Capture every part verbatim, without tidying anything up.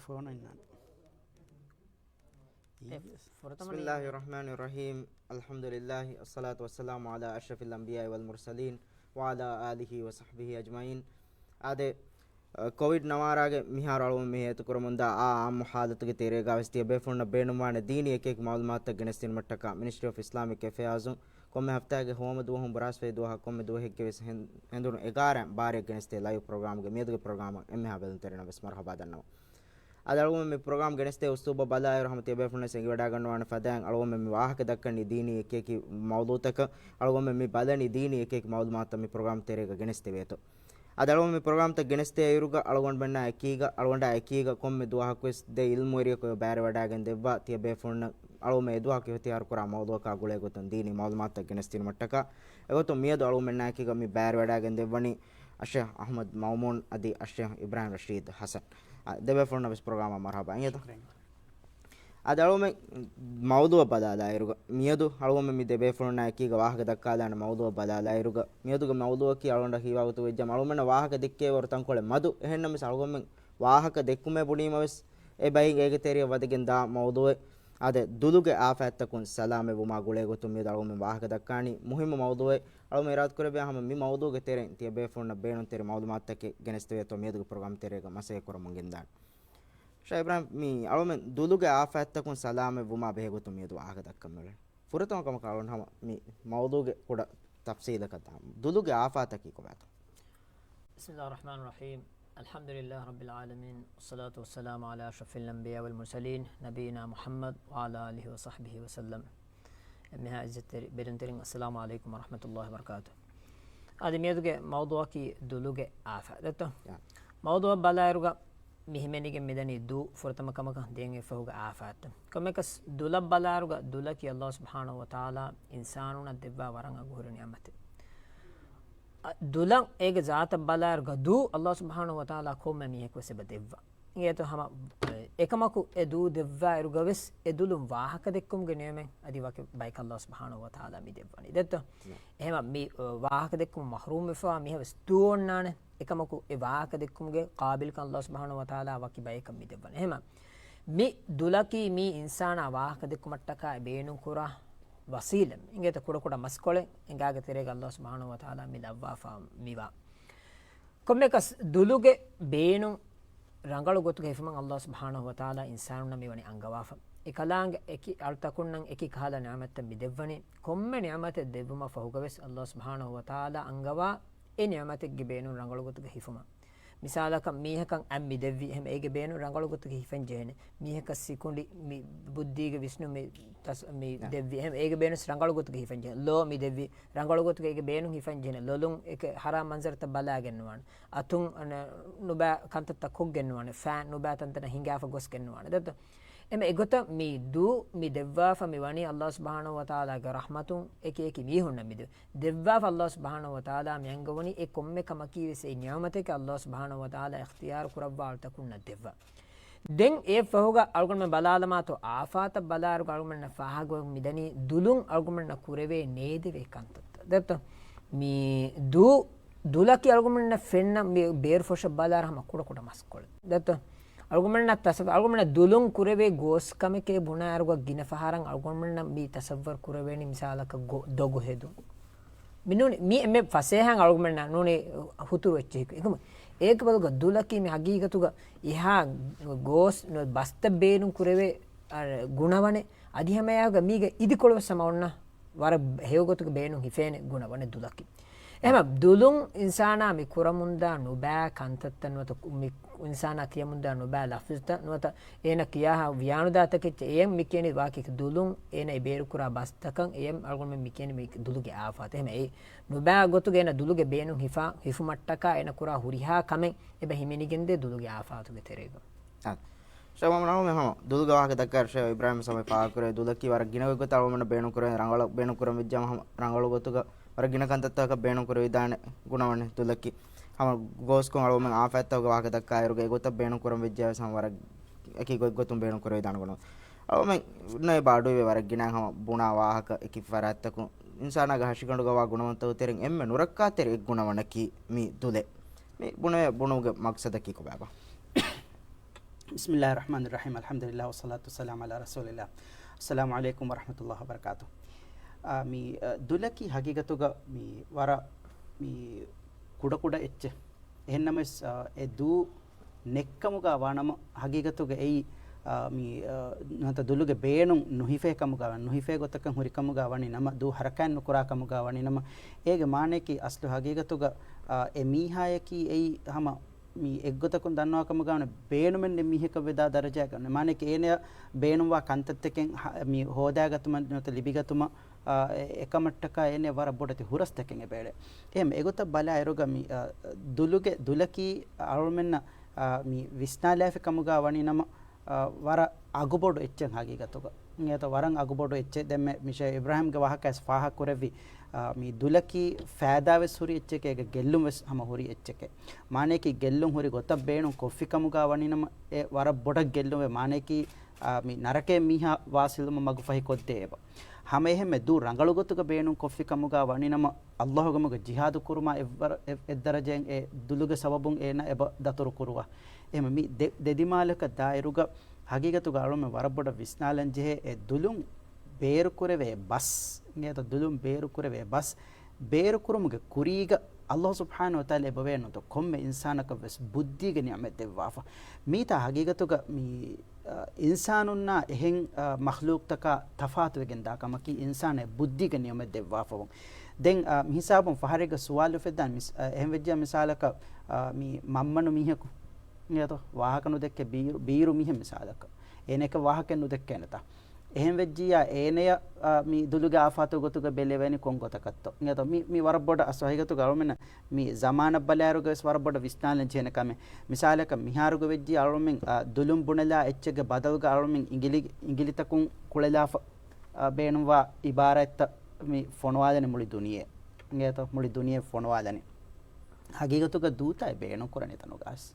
ފޯނު އިންނާނެ. އެ، ފުރަތަމަ بسم الله الرحمن الرحيم. الحمد لله، الصلاة والسلام على أشرف الأنبياء والمرسلين، وعلى آله وصحبه أجمعين. އާދެ، އަ، ކޮވިޑް ނަވާރާގެ މިހާރު އަޅުގަނޑު މި ހޭތުކުރަމުންދާ އާ އާއްމު ހާލަތުގެ ތެރޭގަ ވެސް ތިޔަ ބޭފުޅުންނަށް ބޭނުންވާނެ ދީނީ އެކި އެކި މައުލޫމާތުތައް ގެނެސްދިނުމަށްޓަކާ މިނިސްޓްރީ އޮފް އިސްލާމިކް އެފެއާޒުން ކޮންމެ ހަފްތާގެ ހޯމަ ދުވަހުން ބުރާސްފައި ދުވަހަށް ކޮންމެ ދުވަހެއްގެ ވެސް ހެން-، ހެނދުނު އެގާރައިން ބާރައަށް ގެނެސްދޭ ލައިވް ޕްރޮގްރާމްގެ މިއަދުގެ ޕްރޮގްރާމަށް އެންމެހާ ބެލުންތެރިންނަށް ވެސް މަރުހަބާ ދަންނަވަން. އަދި އަޅުގަނޑު މި ޕްރޮގްރާމް ގެނެސްދޭ އުސްލޫބަށް ބަލާއިރު ހަމަ ތިޔަބޭފުޅުން ވެސް އެނގިވަޑައިގަންނަވާނެ ފަދައިން އަޅުގަނޑު މި ވާހަކަ ދައްކަނީ ދީނީ އެކި އެކި މައުޟޫޢުތަކަށް، އަޅުގަނޑު މި ބަލަނީ ދީނީ އެކި އެކި މައުލޫމާތުތައް މި ޕްރޮގްރާމް ތެރޭގަ ގެނެސްދެވޭތޯ. އަދި އަޅުގަނޑު މި ޕްރޮގްރާމްތައް ގެނެސްދޭ އިރުގަ އަޅުގަނޑުމެންނާ އެކީގަ، އަޅުގަނޑާ އެކީގަ ކޮންމެ ދުވަހަކުވެސް ދެ އިލްމުވެރިޔަކު ބައިވެވަޑައިގެން ދެއްވާ ތިޔަބޭފުޅުންނަށް އަޅުގަނޑު އެ ދުވަހަކު އިހްތިޔާރު ކުރާ މައުޟޫޢަކާ ގުޅޭ ގޮތުން ދީނީ މައުލޫމާތުތައް ގެނެސްދިނުމަށްޓަކާ. އެގޮތުން މިއަދު އަޅުގަނޑުމެންނާ އެކީގަ މި ބައިވެވަޑައިގެން ދެއްވަނީ އައްޝޭޚް އަޙްމަދު މައުމޫން އަދި އައްޝޭޚް އިބްރާހިމް ރަޝީދު ޙަސަން. އާ، ދެބޭފުޅުންނަށް ވެސް ޕްރޮގްރާމަށް މަރުޙަބާ އިނގޭތޯ. ޝުކުރިއްޔާ. އަދި އަޅުގަނޑު މައުޟޫޢަށް ބަލާލާއިރުގަ، މިއަދު އަޅުގަނޑު މި ދެބޭފުޅުންނާ އެކީގަ ވާހަކަ ދައްކާލާނެ މައުޟޫޢަށް ބަލާލާއިރުގަ، މިއަދުގެ މައުޟޫޢަކީ އަޅުގަނޑަށް ހީވާގޮތުގަ ވެއްޖާމަ، އަޅުގަނޑުމެންނަށް ވާހަކަ ދެއްކޭވަރު ތަންކޮޅެއް މަދު. އެހެންނަމަވެސް އަޅުގަނޑުމެން ވާހަކަ ދެއްކުމޭ ބުނީމަވެސް، އެ ބައި އޭގެ ތެރެއަށް ވަދެގެން ދާ މައުޟޫޢެއް، އާދެ، ދުލުގެ އާފާތްތަކުން ސަލާމަތް ވުމާ ގުޅޭ ގޮތުން މިއަދު އަޅުގަނޑުމެން ވާހަކަ ދައްކާނީ މުހިއްމު މައުޟޫޢެއް. އަޅުގަނޑު އިރާދަކުރެއްވިޔާ ހަމަ މި މައުޟޫޢުގެ ތެރެއިން ތިޔަބޭފުޅުންނަށް ބޭނުންތެރި މައުލޫމާތުތަކެއް ގެނެސްދެވޭތޯ މިއަދުގެ ޕްރޮގްރާމް ތެރޭގަ މަސައްކަތް ކުރަމުން ގެންދާނެ. ޝޭޚް އިބްރާހިމް، މި އަޅުމެން ދުލުގެ އާފާތްތަކުން ސަލާމަތް ވުމާ ބެހޭ ގޮތުން މިއަދު ވާހަކަ ދައްކަން މިއުޅެނީ. ފުރަތަމަ ކަމަކަށް އަޅުން ހަމަ މި މައުޟޫޢުގެ ކުޑަ ތަފްޞީލަކަށް ދާން. ދުލުގެ އާފާތަކީ ކޮބާތޯ؟ بسم الله الرحمن الرحيم. الحمد لله رب العالمين، والصلاة والسلام على أشرف الأنبياء والمرسلين، نبينا محمد وعلى آله وصحبه وسلم. އެންމެހާ އިއްޒަތްތެރި ބެލުންތެރިން، އައްސަލާމު ޢަލައިކުމް ވަރަޙްމަތުﷲި ވަބަރަކާތު. އަދި މިއަދުގެ މައުޟޫޢަކީ ދުލުގެ އާފާތް. ދެއްތޯ؟ ޔާ. މައުޟޫޢަށް ބަލާއިރުގަ މި ހިމެނިގެން މިދަނީ ދޫ ފުރަތަމަ ކަމަކަށް ދެން އެއްފަހުގެ އާފާތްތައް. ކޮންމެއަކަސް ދުލަށް ބަލާއިރުގަ ދުލަކީ ﷲ ސުބްޙާނަހޫ ވަތަޢާލާ އިންސާނުންނަށް ދެއްވާ ވަރަށް އަގުހުރި ނިޢުމަތެއް. އަ، ދުލަށް އޭގެ ޒާތަށް ބަލާއިރުގަ ދޫ ﷲ ސުބްޙާނަހޫ ވަތަޢާލާ ކޮންމެ މީހަކުވެސް އެބަ ދެއްވާ. އިނގޭތޯ ހަމަ، އެ، އެކަމަކު އެ ދޫ ދެއްވާ އިރުގަވެސް އެ ދުލުން ވާހަކަ ދެއްކުމުގެ ނިޢުމަތް އަދި ވަކި ބަޔަކަށް ﷲ ސުބްޙާނަހޫ ވަތަޢާލާ މި ދެއްވަނީ. ދެއްތޯ؟ ނަ. އެހެން މި، އަ، ވާހަކަ ދެއްކުމުން މަޙްރޫމް ވެފަވާ މީހަކުވެސް ދޫ އޮންނާނެ. އެކަމަކު އެ ވާހަކަ ދެއްކުމުގެ ޤާބިލްކަން ﷲ ސުބްޙާނަހޫ ވަތަޢާލާ ވަކި ބަޔަކަށް މި ދެއްވަނީ. އެހެން މި ދުލަކީ މީ އިންސާނާ ވާހަކަ ދެއްކުމަށްޓަކާ ބޭނުން ކުރާ ވަސީލަތް. އިނގޭތޯ ކުޑަކުޑަ މަސްކޮޅެއް އެނގާގެ ތެރޭގަ ﷲ ސުބްޙާނަހޫ ވަތަޢާލާ މި ލައްވާފަ މިވާ. ކޮންމެއަކަސް ދުލުގެ ބޭނުން ރަނގަޅު ގޮތުގަ ހިފުމަށް ﷲ ސުބްޙާނަހޫ ވަތަޢާލާ އިންސާނުންނަށް މިވަނީ އަންގަވާފަ. އެކަލާނގެ އެކި އަޅުތަކުންނަށް އެކި ކަހަލަ ނިޢުމަތްތައް މި ދެއްވަނީ. ކޮންމެ ނިޢުމަތެއް ދެއްވުމަށް ފަހުގަވެސް ﷲ ސުބްޙާނަހޫ ވަތަޢާލާ އަންގަވާ އެ ނިޢުމަތެއްގެ ބޭނުން ރަނގަޅު ގޮތުގަ ހިފުމަށް. މިސާލަކަށް މީހަކަށް އަތް މި ދެއްވި އެހެން އޭގެ ބޭނުން ރަނގަޅު ގޮތުގަ ހިފަން ޖެހޭނެ. މީހަކަށް ސިކުނޑި މި ބުއްދީގެ ވިސްނުން މި ތަސް-، މި ނަ. ދެއްވި އެހެން އޭގެ ބޭނުން ރަނގަޅު ގޮތުގަ ހިފަން ޖެހޭނެ. ލޯ މި ދެއްވި ރަނގަޅު ގޮތުގަ އޭގެ ބޭނުން ހިފަން ޖެހޭނެ. ލޮލުން އެކެ ހަރާ މަންޒަރުތައް ބަލާގެން ނުވާނެ. އަތުން އަނެއް ނުބައި ކަންތައްތައް ކޮށްގެން ނުވާނެ. ފައިން ނުބައި ތަންތަނަށް ހިނގާފަ ގޮސްގެން ނުވާނެ. ދެއްތޯ؟ އެމެ އެގޮތަށް މި ދޫ މި ދެއްވާފަ މި ވަނީ ﷲ ސުބްޙާނަހޫ ވަތަޢާލާގެ ރަޙްމަތުން އެކި އެކި މީހުންނަށް މި ދެ-، ދެއްވާފަ ﷲ ސުބްޙާނަހޫ ވަތަޢާލާ މި އަންގަވަނީ އެ ކޮންމެ ކަމަކީ ވެސް އެ ނިޢުމަތެކޭ ﷲ ސުބްޙާނަހޫ ވަތަޢާލާ އިޚްތިޔާރު ކުރައްވާ އަޅުތަކުންނަށް ދެއްވާ. ދެން އެ ފަހުގަ އަޅުގަނޑުމެން ބަލާލަމާތޯ އާފާތަށް ބަލާއިރުގަ އަޅުގަނޑަށް ފާހަގަވެ މިދަނީ ދުލުން އަޅުގަނޑަށް ކުރެވޭ ނޭދެވޭ ކަންތައްތައް. ދެއްތޯ؟ މި ދޫ ދުލަކީ އަޅުގަނޑުމެންނަށް ފެންނަ މި ބޭރު ފޮށަށް ބަލާއިރު ހަމަ ކުޑަ ކުޑަ މަސްކޮޅެއް. ދެއްތޯ؟ އަޅުގަނޑުމެންނަށް ތަސައް-، އަޅުގަނޑުމެންނަށް ދުލުން ކުރެވޭ ގޯސް ކަމެކޭ ބުނާއިރުގަ ގިނަ ފަހަރަށް އަޅުގަނޑުމެންނަށް މި ތަސައްވަރު ކުރެވޭނީ މިސާލަކަށް ގޮ-، ދޮގު ހެދުން. މި ނޫނީ، މި އެންމެ ފަސޭހައިން އަޅުގަނޑުމެންނަށް ނޫނީ ހުތުރު އެއްޗެހި. އެކަމަ އޭގެ ބަދަލުގަ ދުލަކީ މި ހަގީގަތުގަ އެހާ ގޯސް ނު-، ބަސްތައް ބޭނުން ކުރެވޭ، އަ، ގުނަވަނެއް. އަދި ހަމައެއާއެކުގަ މީގެ އިދިކޮޅު ވެސް ހަމަ އޮންނަ ވަރަށް ހެޔޮ ގޮތުގަ ބޭނުން ހިފޭނެ ގުނަވަނެއް ދުލަކީ. އެހެމަ ދުލުން އިންސާނާ މި ކުރަމުންދާ ނުބައި ކަންތައްތައް ނުވަތަ ކު-، މި އިންސާނާ ކިޔަމުންދާ ނުބައި ލަފްޒުތައް ނުވަތަ އޭނަ ކިޔާހާ ވިޔާނުދާ ތަކެއްޗެއް އެޔަށް މި ކިޔަނީ ވާކީ ދުލުން އޭނަ އެ ބޭރުކުރާ ބަސްތަކަށް އެޔަށް އަޅުގަނޑުމެން މި ކިޔަނީ މި ދުލުގެ އާފާތު. އެހެމަ އެ ނުބައި ގޮތުގަ އޭނަ ދުލުގެ ބޭނުން ހިފާ، ހިފުމަށްޓަކާ އޭނަ ކުރާ ހުރިހާ ކަމެއް އެބަ ހިމެނިގެންދޭ ދުލުގެ އާފާތުގެ ތެރޭގަ. އާ. ޝޭޚް މުޙައްމަދު އަޅުމެން ހަމަ ދުލުގެ ވާހަކަ ދައްކާއިރު ޝޭޚް އިބްރާހިމް ސަމައި ފާހަގަކުރެއްވި ދުލަކީ ވަރަށް ގިނަ ގޮތްގޮތަށް އަޅުގަނޑު ބޭނުން ކުރެވޭ ރަނގަޅު، ބޭނުން ކުރަން ވެއްޖާމަ ހަމަ ރަނގަޅު ގޮތުގަ ވަރަށް ގިނަ ކަންތައްތަކަށް ބޭނުން ކުރެވިދާނެ ގުނަވަނެއް ދުލަކީ. ހަމަ ގޯސްކޮށް އަޅުގަނޑުމެން އާފާތްތަކުގެ ވާހަކަ ދައްކާއިރުގަ އެގޮތަށް ބޭނުން ކުރަން ވެއްޖާވެސް ހަމަ ވަރަށް އެކި ގޮތްގޮތުން ބޭނުން ކުރެވިދާނެ ގުނަ. އަޅުގަނޑުމެންނަށް އެބަ އަޑުއިވޭ ވަރަށް ގިނަ ހަމަ ބުނާ ވާހަކަ އެކި ފަރާތްތަކުން އިންސާނާގެ ހަށިގަނޑުގަވާ ގުނަވަންތަކުގެ ތެރެއިން އެންމެ ނުރައްކާތެރި އެއް ގުނަވަނަކީ މި ދުލެއް. މި ބުނެވޭ ބުނުމުގެ މަގްސަދަކީ ކޮބާބާ؟ بسم الله الرحمن الرحيم، الحمد لله والصلاة والسلام على رسول الله. السلام عليكم ورحمة الله وبركاته. އާ، މި، އަ، ދުލަކީ ހަގީގަތުގަ މި ވަރަށް މި ކުޑަކުޑަ އެއްޗެއް. އެހެންނަމަވެސް، އަ، އެ ދޫ ނެއްކަމުގަ ވާނަމަ ހަގީގަތުގަ އެއީ، އާ، މި، އާ، ނުވަތަ ދުލުގެ ބޭނުން ނުހިފޭ ކަމުގަ، ނުހިފޭ ގޮތަކަށް ހުރި ކަމުގަ ވަނީ ނަމަ، ދޫ ހަރަކާތް ނުކުރާ ކަމުގަ ވަނީ ނަމަ، އޭގެ މާނަޔަކީ އަސްލު ހަގީގަތުގަ، އާ، އެ މީހާޔަކީ އެއީ ހަމަ މި އެއްގޮތަކުން ދަންނަވާ ކަމުގަ ވަނީ ބޭނުމެއް ނެތް މީހަކަށް ވެދާ ދަރަޖައަކަށް ނެތް. މާނަޔަކީ އޭނަޔަށް ބޭނުންވާ ކަންތައްތަކެއް ހަ-، މި ހޯދާގަތުމަށް ނުވަތަ ލިބިގަތުމަށް، އާ، އެ-، އެކަމަށްޓަކާ އޭނަ ވަރަށް ބޮޑެތި ހުރަސްތަކެއް އެބައެޅޭ. އެހެން އެގޮތަށް ބަލާއިރުގަ މި، އާ، ދުލުގެ، ދުލަކީ އަޅުމެންނަށް، އާ، މި ވިސްނާލާފި ކަމުގަ ވަނީ ނަމަ، އާ، ވަރަށް އަގުބޮޑު އެއްޗެއް ހަގީގަތުގަ. އިނގޭތޯ ވަރަށް އަގުބޮޑު އެއްޗެއް. ދެންމެ މި ޝޭޚް އިބްރާހިމްގެ ވާހަކައިސް ފާހަގަ ކުރެއްވި، އާ، މި ދުލަކީ ފައިދާވެސް ހުރި އެއްޗެކޭ، އޭގެ ގެއްލުންވެސް ހަމަ ހުރި އެއްޗެކޭ. މާނަޔަކީ ގެއްލުން ހުރި ގޮތަށް ބޭނުން ކޮށްފި ކަމުގަ ވަނީ ނަމަ އެ ވަރަށް ބޮޑަށް ގެއްލުންވޭ. މާނަޔަކީ، އާ، މި ނަރަކަޔަށް މީހާ ވާސިލުވުމަށް މަގުފަހި ކޮށްދޭ އެބަ. ހަމައެހެންމެ ދޫ ރަނގަޅު ގޮތުގަ ބޭނުން ކޮށްފި ކަމުގަ ވަނީ ނަމަ، އައްލާހުގެ މަގުގަ ޖިހާދު ކުރުމާ އެއްވަރަށް އެ-، އެއްދަރަޖައިން އެ ދުލުގެ ސަބަބުން އޭނަ އެބަ ދަތުރު ކުރުވާ. އެހެންމެ މި ދެ-، ދެ ދިމާލަކަށް ދާއިރުގަ ހަގީގަތުގަ އަޅުމެން ވަރަށް ބޮޑަށް ވިސްނާލަން ޖެހޭ އެ ދުލުން ބޭރުކުރެވޭ ބަސް، އިނގޭތޯ ދުލުން ބޭރުކުރެވޭ ބަސް، ބޭރުކުރުމުގެ ކުރީގަ އައްލާހު ސުބްޙާނަހު ވަތަޢާލާ އެބަވޭނުތޯ ކޮންމެ އިންސާނަކަށްވެސް ބުއްދީގެ ނިޢުމަތް ދެއްވާފަ. މީތާ ހަގީގަތުގަ މި، އަ، އިންސާނުންނާ އެހެން، އަ، މަޚްލޫޤްތަކާ ތަފާތުވެގެން ދާ ކަމަކީ އިންސާނެއް ބުއްދީގެ ނިޢުމަތް ދެއްވާފަވުން. ދެން، އަ، މިހިސާބުން ފަހަރެއްގަ ސުވާލު އުފެއްދާނެ މިސް-، އަ، އެހެން ވެއްޖިއްޔާ މިސާލަކަށް، އަ، މި މަންމަނު މީހަކު އިނގޭތޯ ވާހަކަ ނުދެއްކޭ ބީރު، ބީރު މީހެއް މިސާލަކަށް. އޭނައަކަށް ވާހަކައެއް ނުދެއްކޭނެތާ. އެހެން ވެއްޖިއްޔާ އޭނަޔަށް، އާ، މި ދުލުގެ އާފާތު ގޮތުގަ ބެލެވޭނީ ކޮން ގޮތަކަށްތޯ؟ އިނގޭތޯ މި، މި ވަރަށް ބޮޑަށް އަސް ހަގީގަތުގަ އަޅުމެންނަށް މި ޒަމާނަށް ބަލާއިރުގަވެސް ވަރަށް ބޮޑަށް ވިސްނާލަން ޖެހޭނެ ކަމެއް. މިސާލަކަށް މިހާރުގަ ވެއްޖިއްޔާ އަޅުމެން، އާ، ދުލުން ބުނެލާ އެއްޗެއްގެ ބަދަލުގަ އަޅުމެން އިނގިލި-، އިނގިލިތަކުން ކުޅެލާފަ، އާ، ބޭނުންވާ އިބާރާތްތައް މި ފޮނުވާލަނީ މުޅި ދުނިޔެ. އިނގޭތޯ މުޅި ދުނިޔެ ފޮނުވާލަނީ. ހަގީގަތުގަ ދޫތައް ބޭނުން ކުރަނީ ތަނުގަސް.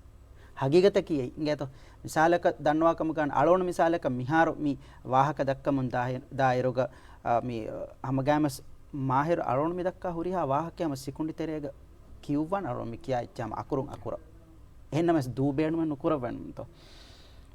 ހަގީގަތަކީ އެއް އިނގޭތޯ. މިސާލަކަށް ދަންނަވާ ކަމުގަ އަޅޯނު މިސާލަކަށް މިހާރު މި ވާހަކަ ދައްކަމުން ދާ-، ދާއިރުގަ، އާ، މި، އާ، ހަމަގައިމަސް މާހިރު އަޅޯނު މި ދައްކާ ހުރިހާ ވާހަކަ ހަމަ ސިކުނޑި ތެރޭގަ ކިޔުއްވާން އަޅޯނު މި ކިޔާ އެއްޗެއް ހަމަ އަކުރުން އަކުރަށް. އެހެންނަމަސް ދޫ ބޭނުމެއް ނުކުރައްވަންތޯ.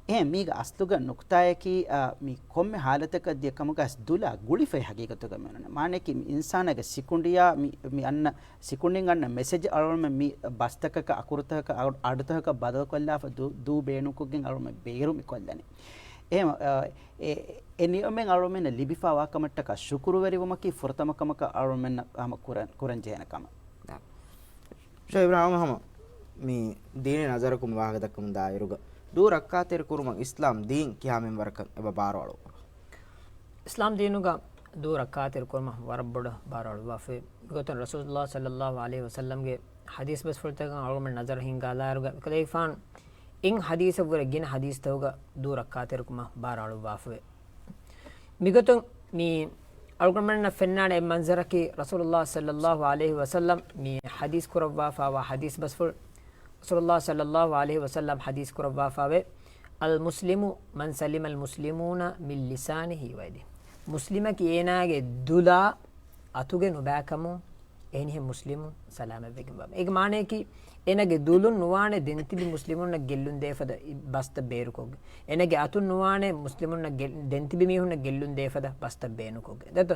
އެހެން މީގަ އަސްލުގަ ނުކުތާޔަކީ، އާ، މި ކޮންމެ ހާލަތަކަށް ދިޔަ ކަމުގަ އަސް ދުލާ ގުޅިފައި ހަގީގަތުގަ މިއޮންނަން. މާނަޔަކީ މި އިންސާނާގެ ސިކުނޑިޔާ މި، މި އަންނަ ސިކުނޑިން އަންނަ މެސެޖް އަޅުމެން މި ބަސްތަކަކަށް އަކުރުތަކަކަށް އަޑު-، އަޑުތަކަކަށް ބަދަލުކޮށްލާފަ ދޫ، ދޫ ބޭނުންކޮށްގެން އަޅުމެން ބޭރު މި ކޮށްލަނީ. އެހެން، އާ، އެ، އެ ނިޢުމަތް އަޅުމެންނަށް ލިބިފަވާ ކަމަށްޓަކާ ޝުކުރުވެރިވުމަކީ ފުރަތަމަ ކަމަކަށް އަޅުމެންނަށް ހަމަ ކުރަން، ކުރަން ޖެހޭނެ ކަމެއް. ޝޭޚް އިބްރާހިމް ހަމަ މި ދީނީ ނަޒަރަކުން ވާހަކަ ދައްކަމުން ދާއިރުގަ ދޫ ރައްކާތެރި ކުރުމަށް އިސްލާމް ދީން ކިހާ މިންވަރަކަށް އެބަ ބާރުއަޅުއްވާ؟ އިސްލާމް ދީނުގަ ދޫ ރައްކާތެރި ކުރުމަށް ވަރަށް ބޮޑަށް ބާރުއަޅުއްވާފައި. މިގޮތުން ރަސޫލުﷲ ޞައްލަﷲު ޢަލައިހި ވަސައްލަމްގެ ޙަދީޘް ބަސްފުޅުތަކަށް އަޅުގަނޑުމެން ނަޒަރު ހިންގާލާއިރުގަ އެކަލޭގެފާނު އިން ޙަދީޘަށްވުރެ ގިނަ ޙަދީޘްތަކުގަ ދޫ ރައްކާތެރިކުމަށް ބާރުއަޅުއްވާފައި. މިގޮތުން މި އަޅުގަނޑުމެންނަށް ފެންނާނެ އެއް މަންޒަރަކީ، ރަސޫލުﷲ ޞައްލަﷲު ޢަލައިހި ވަސައްލަމް މި ޙަދީޘް ކުރައްވާފައިވާ ޙަދީޘް ބަސްފުޅު. ރަސޫލުﷲ ޞައްލަﷲު ޢަލައިހި ވަސައްލަމް ޙަދީޘް ކުރައްވާފައިވޭ، "المسلم من سلم المسلمون من لسانه ويده." މުސްލިމަކީ އޭނާގެ ދުލާ އަތުގެ ނުބައިކަމުން އެހެނިހެން މުސްލިމުން ސަލާމަތްވެގެންވާ. އޭގެ މާނަޔަކީ، އޭނާގެ ދުލުން ނުވާނެ ދެންތިބި މުސްލިމުންނަށް ގެއްލުން ދޭފަދަ ބަސްތައް ބޭރުކޮށްގެން. އޭނާގެ އަތުން ނުވާނެ މުސްލިމުންނަށް ގެ-، ދެންތިބި މީހުންނަށް ގެއްލުން ދޭފަދަ ބަސްތައް ބޭނުކޮށްގެން. ދެއްތޯ؟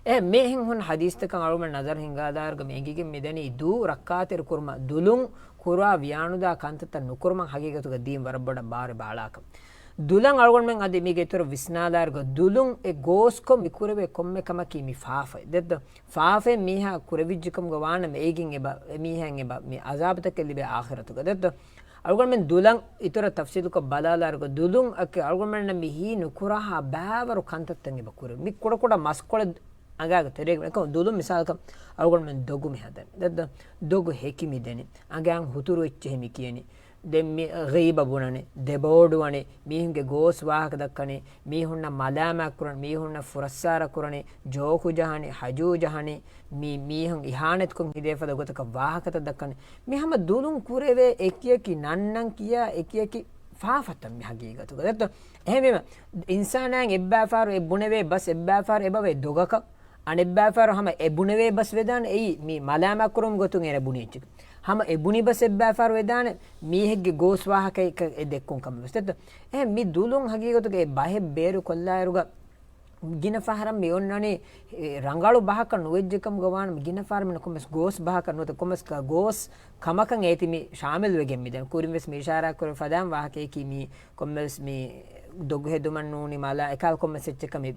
އެ މިހެން ހުން ޙަދީޘްތަކަށް އަޅުގަނޑު ނަޒަރު ހިންގާލާއިރުގަ މި އެނގިގެން މިދަނީ ދޫ ރައްކާތެރި ކުރުމަށް ދުލުން ކުރާ ވިޔާނުދާ ކަންތައްތައް ނުކުރުމަށް ހަގީގަތުގަ ދީން ވަރަށް ބޮޑަށް ބާރު ބާޅާކަން. ދުލަށް އަޅުގަނޑުމެން އަދި މީގެ އިތުރަށް ވިސްނާލާއިރުގަ ދުލުން އެ ގޯސްކޮށް މި ކުރެވޭ ކޮންމެ ކަމަކީ މި ފާފައެއް. ދެއްތޯ؟ ފާފައެއް މީހާ ކުރެވިއްޖެކަމުގަ ވާނަމަ އޭގެން އެބަ، އެ މީހައިން އެބަ މި ޢަޒާބުތަކެއް ލިބޭ އާޚިރަތުގަ. ދެއްތޯ؟ އަޅުގަނޑުމެން ދުލަށް އިތުރަށް ތަފްސީލުކޮށް ބަލާލާއިރުގަ ދުލުން އަކި އަޅުގަނޑުމެންނަށް މި ހީ ނުކުރާހާ ބާވަރު ކަންތައްތައް އެބަ ކުރެވޭ. މި ކުޑަކުޑަ މަސްކޮޅެއް އަނގާގެ ތެރޭގަ އެކަމު ދުލުން މިސާލަކަށް އަޅުގަނޑުމެން ދޮގު މި ހަދަނީ. ދެއްތޯ؟ ދޮގު ހެކި މި ދެނީ. އަނގައިން ހުތުރު އެއްޗެހި މި ކިޔަނީ. ދެން މި ޣީބަ ބުނަނީ، ދެބޯޑުވަނީ، މީހުންގެ ގޯސް ވާހަކަ ދައްކަނީ، މީހުންނަށް މަލާމާތް ކުރަން، މީހުންނަށް ފުރައްސާރަ ކުރަނީ، ޖޯކު ޖަހަނީ، ހަޖޫ ޖަހަނީ، މި މީހުން އިހާނެތްކޮށް ހިދޭފަދަ ގޮތަކަށް ވާހަކަތައް ދައްކަނީ. މި ހަމަ ދުލުން ކުރެވޭ އެކިއެކި ނަންނަން ކިޔާ އެކިއެކި ފާފަތައް މި ހަގީގަތުގަ. ދެއްތޯ؟ އެހެންވީމަ، އިންސާނާއިން އެއްބައިފަހަރު އެ ބުނެވޭ ބަސް، އެއްބައިފަހަރު އެބަވޭ ދޮގަކަށް، އަނެއްބައިފަހަރު ހަމަ އެ ބުނެވޭ ބަސް ވެދާނެ އެއީ މި މަލާމާތް ކުރުމުގެ ގޮތުން އޭނަ ބުނި އެއްޗެއް. ހަމަ އެ ބުނި ބަސް އެއްބައިފަހަރު ވެދާނެ މީހެއްގެ ގޯސް ވާހަކައެއް އެ ދެއްކުން ކަމަށް ވެސް ދެއްތޯ. އެހެން މި ދުލުން ހަގީގަތުގަ އެ ބަހެއް ބޭރު ކޮށްލާއިރުގަ ގިނަ ފަހަރަށް މި އޮންނަނީ އެ ރަނގަޅު ބަހަކަށް ނުވެއްޖެ ކަމުގަ ވާނަމަ ގިނަ ފަހަރަށް މި ކޮންމެސް ގޯސް ބަހަކަށް ނުވަތަ ކޮންމެސް ގޯސް ކަމަކަށް އޭތި މި ޝާމިލް ވެގެން މިދަނީ. ކުރިން ވެސް މި އިޝާރާތް ކުރެވި ފަދައިން ވާހަކަޔަކީ މި ކޮންމެސް މި ދޮގު ހެދުމަށް ނޫނީ މަލާ އެކާ ކޮންމެސް އެއްޗަކަށް މި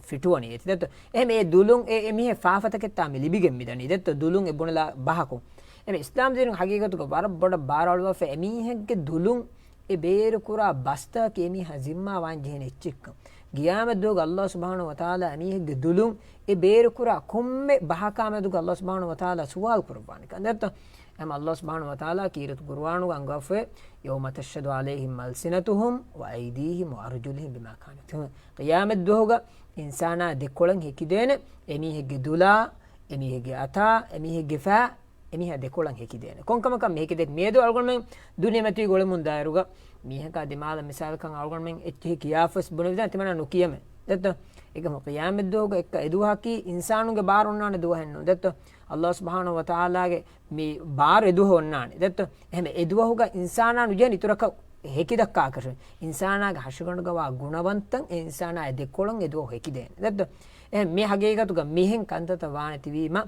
ފިޓުވަނީ އޭތި ދެއްތޯ. އެހެން އެ ދުލުން އެ، އެ މީހެއް ފާފަތަކެއްތާ މި ލިބިގެން މިދަނީ ދެއްތޯ. ދުލުން އެ ބުނެލާ ބަހަކުން. އެމެ އިސްލާމް ދީނުގެ ހަގީގަތުގަ ވަރަށް ބޮޑަށް ބާރު އަޅުވާފަ އެމީހެއްގެ ދުލުން އެ ބޭރު ކުރާ ބަސްތަކަކީ އެމީހާ ޒިންމާ ވާން ޖެހޭނެ އެއްޗެއްކަން. ގިޔާމަތް ދުވަހުގަ ﷲ ސުބްޙާނަހޫ ވަތަޢާލާ އެމީހެއްގެ ދުލުން އެ ބޭރު ކުރާ ކޮންމެ ބަހަކާ މެދުގަ ﷲ ސުބްޙާނަހޫ ވަތަޢާލާ ސުވާލު ކުރައްވާނެ ކަން ދެއްތޯ. އެމަ ﷲ ސުބްޙާނަހޫ ވަތަޢާލާ ކީރިތި ޤުރުއާނުގަ އަންގާފައި، يَوْمَ تَشْهَدُ عَلَيْهِمْ أَلْسِنَتُهُمْ وَأَيْدِيهِمْ وَأَرْجُلُهُمْ بِمَا كَانُوا يَكْسِبُونَ. ޤިޔާމަތް ދުވަހުގަ އިންސާނާ ދެކޮޅަށް ހެކިދޭނެ އެމީހެއްގެ ދުލާ، އެމީހެއްގެ އަތާ، އެމީހެއްގެ ފައި، އެމީހާ ދެކޮޅަށް ހެކިދޭނެ. ކޮންކަމަކަށް މި ހެކިދޭ؟ މިއަދު އަޅުގަނޑުމެން ދުނިޔެމަތީގަ އުޅެމުން ދާއިރުގަ މީހަކާ ދިމާލަށް މިސާލަކަށް އަޅުގަނޑުމެން އެއްޗެހި ކިޔާފަސް ބުނެވިދާނެ ތިމަންނަ ނުކިޔަމޭ. ދެއްތޯ؟ އެކަމަ ޤިޔާމަތް ދުވަހުގަ އެއްކަ އެދުވަހަކީ އިންސާނުންގެ ބާރު އޮންނާނެ ދުވަހެއް ނޫން. ދެއްތޯ؟ ﷲ ސުބްޙާނަހޫ ވަތަޢާލާގެ މި ބާރު އެދުވަހު އޮންނާނެ. ދެއްތޯ؟ އެހެން އެދުވަހުގަ އިންސާނާ ނުޖެހެން އިތުރަކަށް ހެކިދައްކާކަށެއް. އިންސާނާގެ ހަށިގަނޑުގަވާ ގުނަވަންތައް އެ އިންސާނާ އެ ދެކޮޅަށް އެދުވަހު ހެކިދޭނެ. ދެއްތޯ؟ އެހެން މި ހަގީގަތުގަ މިހެން ކަންތައްތައް ވާނެތީވީމަ،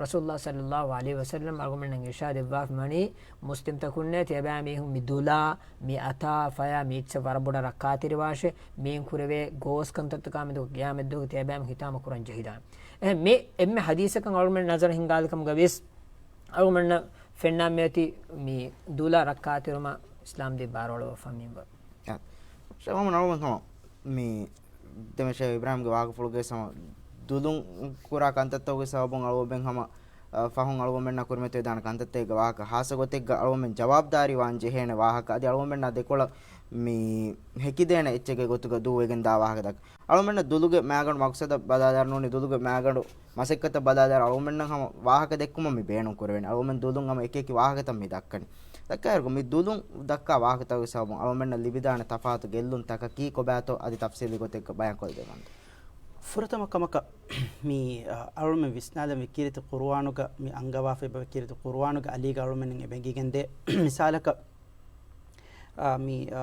ރަސޫލުﷲ ޞައްލައްލާހު ޢަލައިހި ވަސައްލަމް އަޅުގަނޑުމެންނަށް އިރްޝާދެއްވާފަ ވަނީ، މުސްލިމްތަކުންނޭ ތިޔަބައިމީހުން މި ދުލާ، މި އަތާ، ފަޔާ، މި އެއްޗަށް ވަރަށް ބޮޑަށް ރައްކާތެރިވާށޭ، މިއިން ކުރެވޭ ގޯސް ކަންތައްތަކާ މެދު ޤިޔާމަތްދުވަހު ތިޔަބައިމީހުން ހިތާމަ ކުރަން ޖެހިދާނެ. އެހެން މި އެންމެ ޙަދީޘަކަށް އަޅުގަނޑުމެން ނަޒަރު ހިންގާލި ކަމުގަ ވިޔަސް، އަޅުގަނޑުމެންނަށް ފެންނާ މިއޮތީ މި ދުލާ ރައްކާތެރުވުމަށް އިސްލާމް ދީން ބާރުއަޅުއްވާފަ މިންވަރު. އާ، ޝޭޚް މުޙައްމަދު އަޅުގަނޑު ހަމަ މި ދެމެ ޝޭޚް އިބްރާހިމްގެ ވާހަކަފުޅުގައި ހަމަ ދުލުން ކުރާ ކަންތައްތަކުގެ ސަބަބުން އަޅުގަނޑުމެން ހަމަ، އަ، ފަހުން އަޅުގަނޑުމެންނަށް ކުރިމަތިވެދާނެ ކަންތައްތަކެއްގެ ވާހަކަ، ހާއްސަ ގޮތެއްގަ އަޅުގަނޑުމެން ޖަވާބުދާރީ ވާން ޖެހޭނެ ވާހަކަ، އަދި އަޅުގަނޑުމެންނާ ދެކޮޅަށް މި ހެކިދޭނެ އެއްޗެއްގެ ގޮތުގަ ދޫވެގެން ދާ ވާހަކަތަކެއް. އަޅުމެންނަށް ދުލުގެ މައިގަނޑު މަގުސަދަށް ބަލާލާއިރު ނޫނީ ދުލުގެ މައިގަނޑު މަސައްކަތަށް ބަލާލާއިރު އަޅުމެންނަށް ހަމަ ވާހަކަ ދެއްކުމަށް މި ބޭނުން ކުރެވޭނެ. އަޅުމެން ދުލުން ހަމަ އެކި އެކި ވާހަކަތައް މި ދައްކަނީ. ދައްކާއިރު މި ދުލުން ދައްކާ ވާހަކަތަކުގެ ސަބަބުން އަޅުމެންނަށް ލިބިދާނެ ތަފާތު ގެއްލުން ތަކަކީ ކޮބާތޯ އަދި ތަފްސީލީ ގޮތެއްގަ ބަޔާން ކޮށްދެވަން. ފުރަތަމަ ކަމަކަށް މި، އަ، އަޅުމެން ވިސްނާލަން ވީ ކީރިތި ޤުރުއާނުގަ މި އަންގަވާފައި ބަވެ ކީރިތި ޤުރުއާނުގެ އަލީގަ އަޅުމެން އެބަ އެނގިގެންދޭ މިސާލަކަށް، އާ، މި، އާ،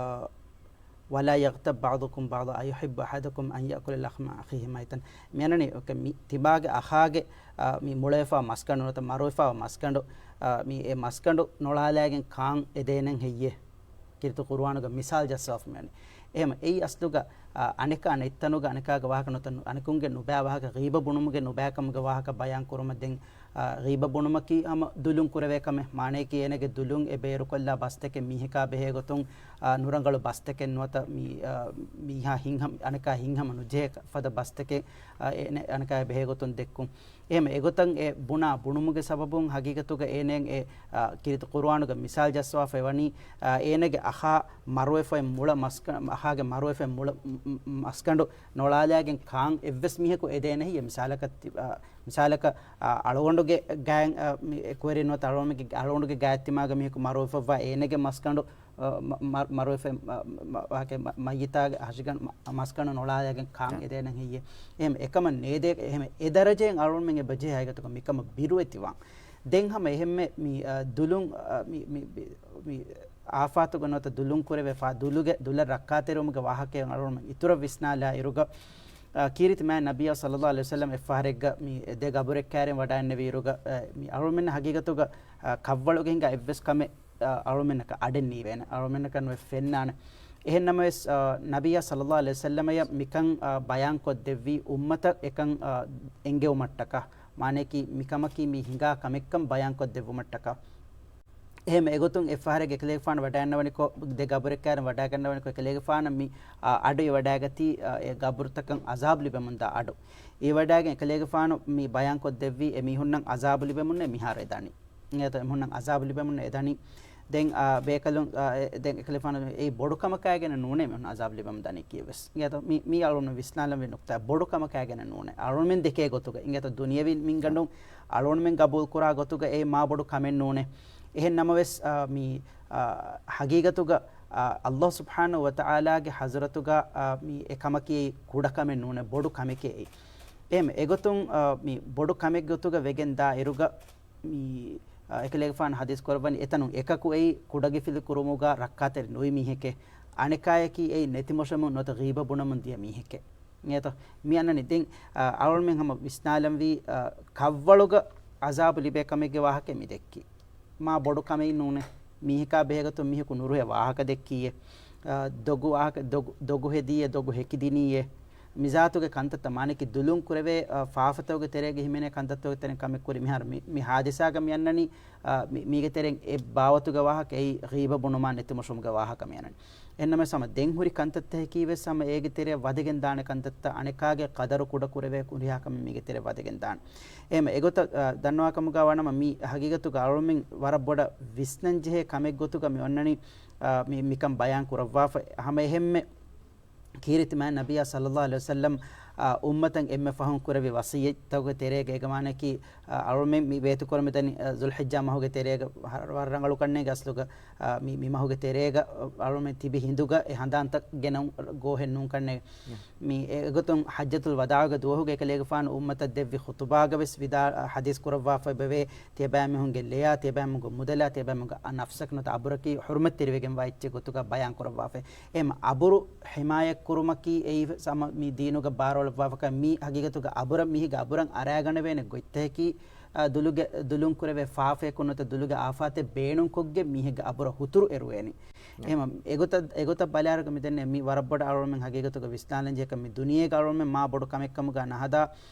وَلَا يَغْتَبْ بَعْضُكُم بَعْضًا أَيُحِبُّ أَحَدُكُمْ أَنْ يَأْكُلَ لَحْمَ أَخِيهِ مَيْتًا. މިއަންނަނީ މި ތިބާގެ އަޚާގެ، އާ، މި މޮޅުވެފާ މަސްގަނޑު ނުވަތަ މަރުވެފާ މަސްގަނޑު، އާ، މި އެ މަސްގަނޑު ނޮޅާލާގެން ކާން އެދޭނެން ހެއްޔޭ؟ ކީރިތި ޤުރުއާނުގަ މިސާލް ޖައްސާފަ މިއަންނަނީ. އެހެން އެއީ އަސްލުގަ، އާ، އަނެކާ ނެތްތަނުގަ އަނެކާގެ ވާހަކަ ނުވަތަ އަނެކުންގެ ނުބައި ވާހަކަ ޣީބަ ބުނުމުގެ ނުބައިކަމުގެ ވާހަކަ ބަޔާން ކުރުމަށް ދެން އާ، ޣީބަ ބުނުމަކީ ހަމަ ދުލުން ކުރެވޭ ކަމެއް. މާނަޔަކީ އޭނަގެ ދުލުން އެ ބޭރުކޮށްލާ ބަސްތަކެއް މީހަކާ ބެހޭގޮތުން، އާ، ނުރަނގަޅު ބަސްތަކެއް ނުވަތަ މީ، އާ، މީހާ ހިތްހަމަ، އަނެކާ ހިތްހަމަ ނުޖެހޭ ފަދަ ބަސްތަކެއް، އާ، އޭނަ، އަނެކާ ބެހޭގޮތުން ދެއްކުން. އެހެން އެގޮތަށް އެ ބުނާ ބުނުމުގެ ސަބަބުން ހަގީގަތުގަ އޭނައަށް އެ، އާ، ކީރިތި ޤުރުއާނުގަ މިސާލް ޖައްސަވާފައި ވަނީ، އާ، އޭނަގެ އަޚާ މަރުވެފައި މުޅަ މަސްކަ-، އަޚާގެ މަރުވެފައި މުޅަ މަ-، މަ-، މަސްގަނޑު ނޮޅާލާގެން ކާން އެއްވެސް މީހަކު އެދޭނެހެއްޔޭ؟ މިސާލަކަށް ތި-، އާ، މިސާލަކަށް، އާ، އަޅުގަނޑުގެ ގާތް، އާ، މި އެ ކުވެރިން ނުވަތަ އަޅުގަނޑުގެ، އަޅުގަނޑުގެ ގާތްތިމާގެ މީހަކު މަރުވެފައްވާ އޭނަގެ މަސްގަނޑު، އާ، މަ-، މަ-، މަރުވެފަ-، މަ-، މަ-، ވާކެ މަ-، މައްޔިތާގެ ހަށިގަނޑު މަ-، މަސްގަނޑު ނޮޅާލައިގެން ކާން އެދޭނެ ހެއްޔޭ؟ އެހެން އެކަމަށް ނޭދޭ، އެހެން އެ ދަރަޖައިން އަޅުގަނޑުމެން އެބަޖެހޭ ހަގީގަތުގަ މިކަމަށް ބިރުވެތިވާން. ދެން ހަމަ އެހެންމެ މި، އާ، ދުލުން، އާ، މި، މި، މި، މި އާފާތުގަ ނުވަތަ ދުލުން ކުރެވޭ ފާ-، ދުލުގެ، ދުލަށް ރައްކާތެރިވުމުގެ ވާހަކައެއް އަޅުގަނޑުމެން އިތުރަށް ވިސްނާލާ އިރުގަ، އާ، ކީރިތި މާތް ނަބިއްޔާ ޞައްލައްލާހު ޢަލައިހި ވަސައްލަމް އެއްފަހަރެއްގަ މި ދެ ގަބުރެއް ކާރިން ވަޑައިންނެވި އިރުގަ، އާ، މި އަޅުގަނޑުމެންނަށް ހަގީގަތުގަ، އާ، ކަށްވަޅުގެ ހިނގާ އެއްވެސް ކަމެއް، އާ، އަޅުގަނޑުމެންނަކަށް އަޑެއް ނީވޭނެ، އަޅުގަނޑުމެންނަކަށް ނުވެ ފެންނާނެ. އެހެން ނަމަވެސް، އާ، ނަބިއްޔާ ޞައްލައްލާހު ޢަލައިހި ވަސައްލަމަޔަށް މިކަން، އާ، ބަޔާންކޮށްދެއްވީ އުއްމަތަށް އެކަން، އާ، އެންގެވުމަށްޓަކާ، މާނަޔަކީ މިކަމަކީ މި ހިނގާ ކަމެއްކަން ބަޔާންކޮށްދެއްވުމަށްޓަކާ. އެހެން އެގޮތުން އެއްފަހަރެއްގަ އެކަލޭގެފާނު ވަޑައިގަންނަވަނިކޮށް، ދެ ގަބުރެއް ކާރިން ވަޑައިގަންނަވަނިކޮށް، އެކަލޭގެފާނަށް މި، އާ، އަޑު އެވަޑައިގަތީ، އާ، އެ ގަބުރުތަކަށް އަޒާބު ލިބެމުންދާ އަޑު. އެވަޑައިގެން އެކަލޭގެފާނު މި ބަޔާންކޮށްދެއްވީ އެ މީހުންނަށް އަޒާބު ލިބެމުންނޭ މިހާރު އެދަނީ. އިނގޭތޯ އެމީހުންނަށް އަޒާބު ލިބެމުންނޭ އެދަނީ. ދެން، އާ، ބޭކަލުން، އާ، އެ، ދެން އެކަލޭގެފާނު އެއީ ބޮޑު ކަމަކާގެން ނޫނޭ މީހުން އަޒާބު ލިބެމުން ދަނީކީ ވެސް. އިނގޭތޯ މި، މީ އަޅުގަނޑު ވިސްނާލަންވީ ނުކުތާ ބޮޑު ކަމަކާގެން ނޫނޭ. އަޅުގަނޑުމެން ދެކޭ ގޮތުގަ. އިނގޭތޯ ދުނިޔެވީ މިންގަނޑުން އަޅުގަނޑުމެން ގަބޫލު ކުރާ ގޮތުގަ އެ މާ ބޮޑު ކަމެއް ނޫނޭ. އެހެން ނަމަވެސް، އާ، މި، އާ، ހަގީގަތުގަ، އާ، ﷲ ސުބްޙާނަހޫ ވަތަޢާލާގެ ޙަޟްރަތުގަ، އާ، މި އެ ކަމަކީ ކުޑަ ކަމެއް ނޫނޭ، ބޮޑު ކަމެކޭ އެއީ. އެހެން އެގޮތުން، އާ، މި ބޮޑު ކަމެއް ގޮތުގަ ވެގެން ދާ އިރުގަ، މި އެކަލޭގެފާނު ޙަދީޘް ކުރައްވަނީ އެތަނުން އެކަކު އެއީ ކުޑަގިފިލި ކުރުމުގަ ރައްކާތެރި ނުވި މީހެކޭ. އަނެކާޔަކީ އެއީ ނެތިމޮށެމުން ނުވަތަ ޣީބަ ބުނަމުން ދިޔަ މީހެކޭ. އެތޯ؟ މި އަންނަނީ ދެން، އަ، އަޅުމެން ހަމަ ވިސްނާލަންވީ، އަ، ކަށްވަޅުގަ ޢަޒާބު ލިބޭ ކަމެއްގެ ވާހަކަ މި ދެއްކީ. މާ ބޮޑު ކަމެއް ނޫނޭ. މީހަކާ ބެހޭގޮތުން މީހަކު ނުރުހޭ ވާހަކަ ދެއްކީއޭ. އަ، ދޮގު ވާހަކަ، ދޮގު، ދޮގު ހެދީއޭ، ދޮގު ހެކިދިނީއޭ. މިޒާތުގެ ކަންތައްތައް މާނައަކީ ދުލުން ކުރެވޭ، އަ، ފާފަތަކުގެ ތެރޭގަ ހިމެނޭ ކަންތައްތަކުގެ ތެރެއިން ކަމެއް ކުރި. މިހާރު މި، މި ޙާދިސާގަ މި އަންނަނީ، އަ، މި، މީގެ ތެރެއިން އެއް ބާވަތުގެ ވާހަކަ އެއީ ޣީބަ ބުނުމާ ނެތިމޮށުމުގެ ވާހަކަ މި އަންނަނީ. އެހެންނަމަވެސް ހަމަ ދެން ހުރި ކަންތައްތަކަކީ ވެސް ހަމަ އޭގެ ތެރެއަށް ވަދެގެން ދާނެ ކަންތައްތައް، އަނެކާގެ ޤަދަރު ކުޑަ ކުރެވޭ ހުރިހާ ކަމެއް މީގެ ތެރެއަށް ވަދެގެން ދާނެ. އެހެން އެގޮތަށް، އަ، ދަންނަވާ ކަމުގަ ވާނަމަ މީ ހަގީގަތުގަ އަޅުމެން ވަރަށް ބޮޑަށް ވިސްނަން ޖެހޭ ކަމެއް ގޮތުގަ މި އޮންނަނީ، އަ، މި، މިކަން ބަޔާން ކުރައްވާފަ. ހަމަ އެހެންމެ ކީރިތި މާތް ނަބިއްޔާ ޞައްލައްލާހު ޢަލައިހި ވަސައްލަމް، އާ، އުއްމަތަށް އެންމެ ފަހުން ކުރެއްވި ވަޞިއްޔަތްތަކުގެ ތެރޭގަ އޭގެ މާނައަކީ، އާ، އަޅުމެން މި ވޭތުކުރަމުންދަނީ، އާ، ޛުލްޙިއްޖާ މަހުގެ ތެރޭގަ ހަ-، ވަރަށް ރަނގަޅު ކަންނޭނގެ އަސްލުގަ، އާ، މި، މި މަހުގެ ތެރޭގަ، އަޅުމެން ތިބި ހިނދުގަ އެ ހަނދާންތައް ގެނައުން ގޯހެއް ނޫން ކަންނޭނގެ. މި އެގޮތުން ޙައްޖަތުލް ވަދާޢުގެ ދުވަހުގަ އެކަލޭގެފާނު އުއްމަތަށް ދެއްވި ޚުޠުބާގަ ވެސް ވިދާ-، އާ، ޙަދީޘް ކުރައްވާފައި ބެވޭ، ތިޔަބައިމީހުންގެ ލެޔާ، ތިޔަބައިމީހުންގެ މުދަލާ، ތިޔަބައިމީހުންގެ ނަފްސަކު ނުވަތަ އަބުރަކީ ޙުރުމަތްތެރިވެގެންވާ އެއްޗެއް ގޮތުގަ ބަޔާން ކުރައްވާފައި. އެހެން އަބުރު ޙިމާޔަތް ކުރުމަކީ އެއީ ސަމަ މި ދީނުގަ ބާރުއަޅައްވާފަކަ މީ ހަގީގަތުގަ އަބުރަށް މީހެއްގެ އަބުރަށް އަރާގަނެވޭނެ ގޮތްތަކަކީ، އަ، ދުލުގެ، ދުލުން ކުރެވޭ ފާފަޔަކުން ނުވަތަ ދުލުގެ އާފާތެއް ބޭނުންކޮށްގެން މީހެއްގެ އަބުރަށް ހުތުރު އެރުވޭނީ. އެހެން އެގޮތަށް، އެގޮތަށް ބަލާއިރުގަ މިދެންނެ މި ވަރަށް ބޮޑަށް އަޅުމެން ހަގީގަތުގަ ވިސްނާލަން ޖެހޭ ކަމެއް. މި ދުނިޔޭގަ އަޅުމެން މާ ބޮޑު ކަމެއްކަމުގަ ނަހަދާ،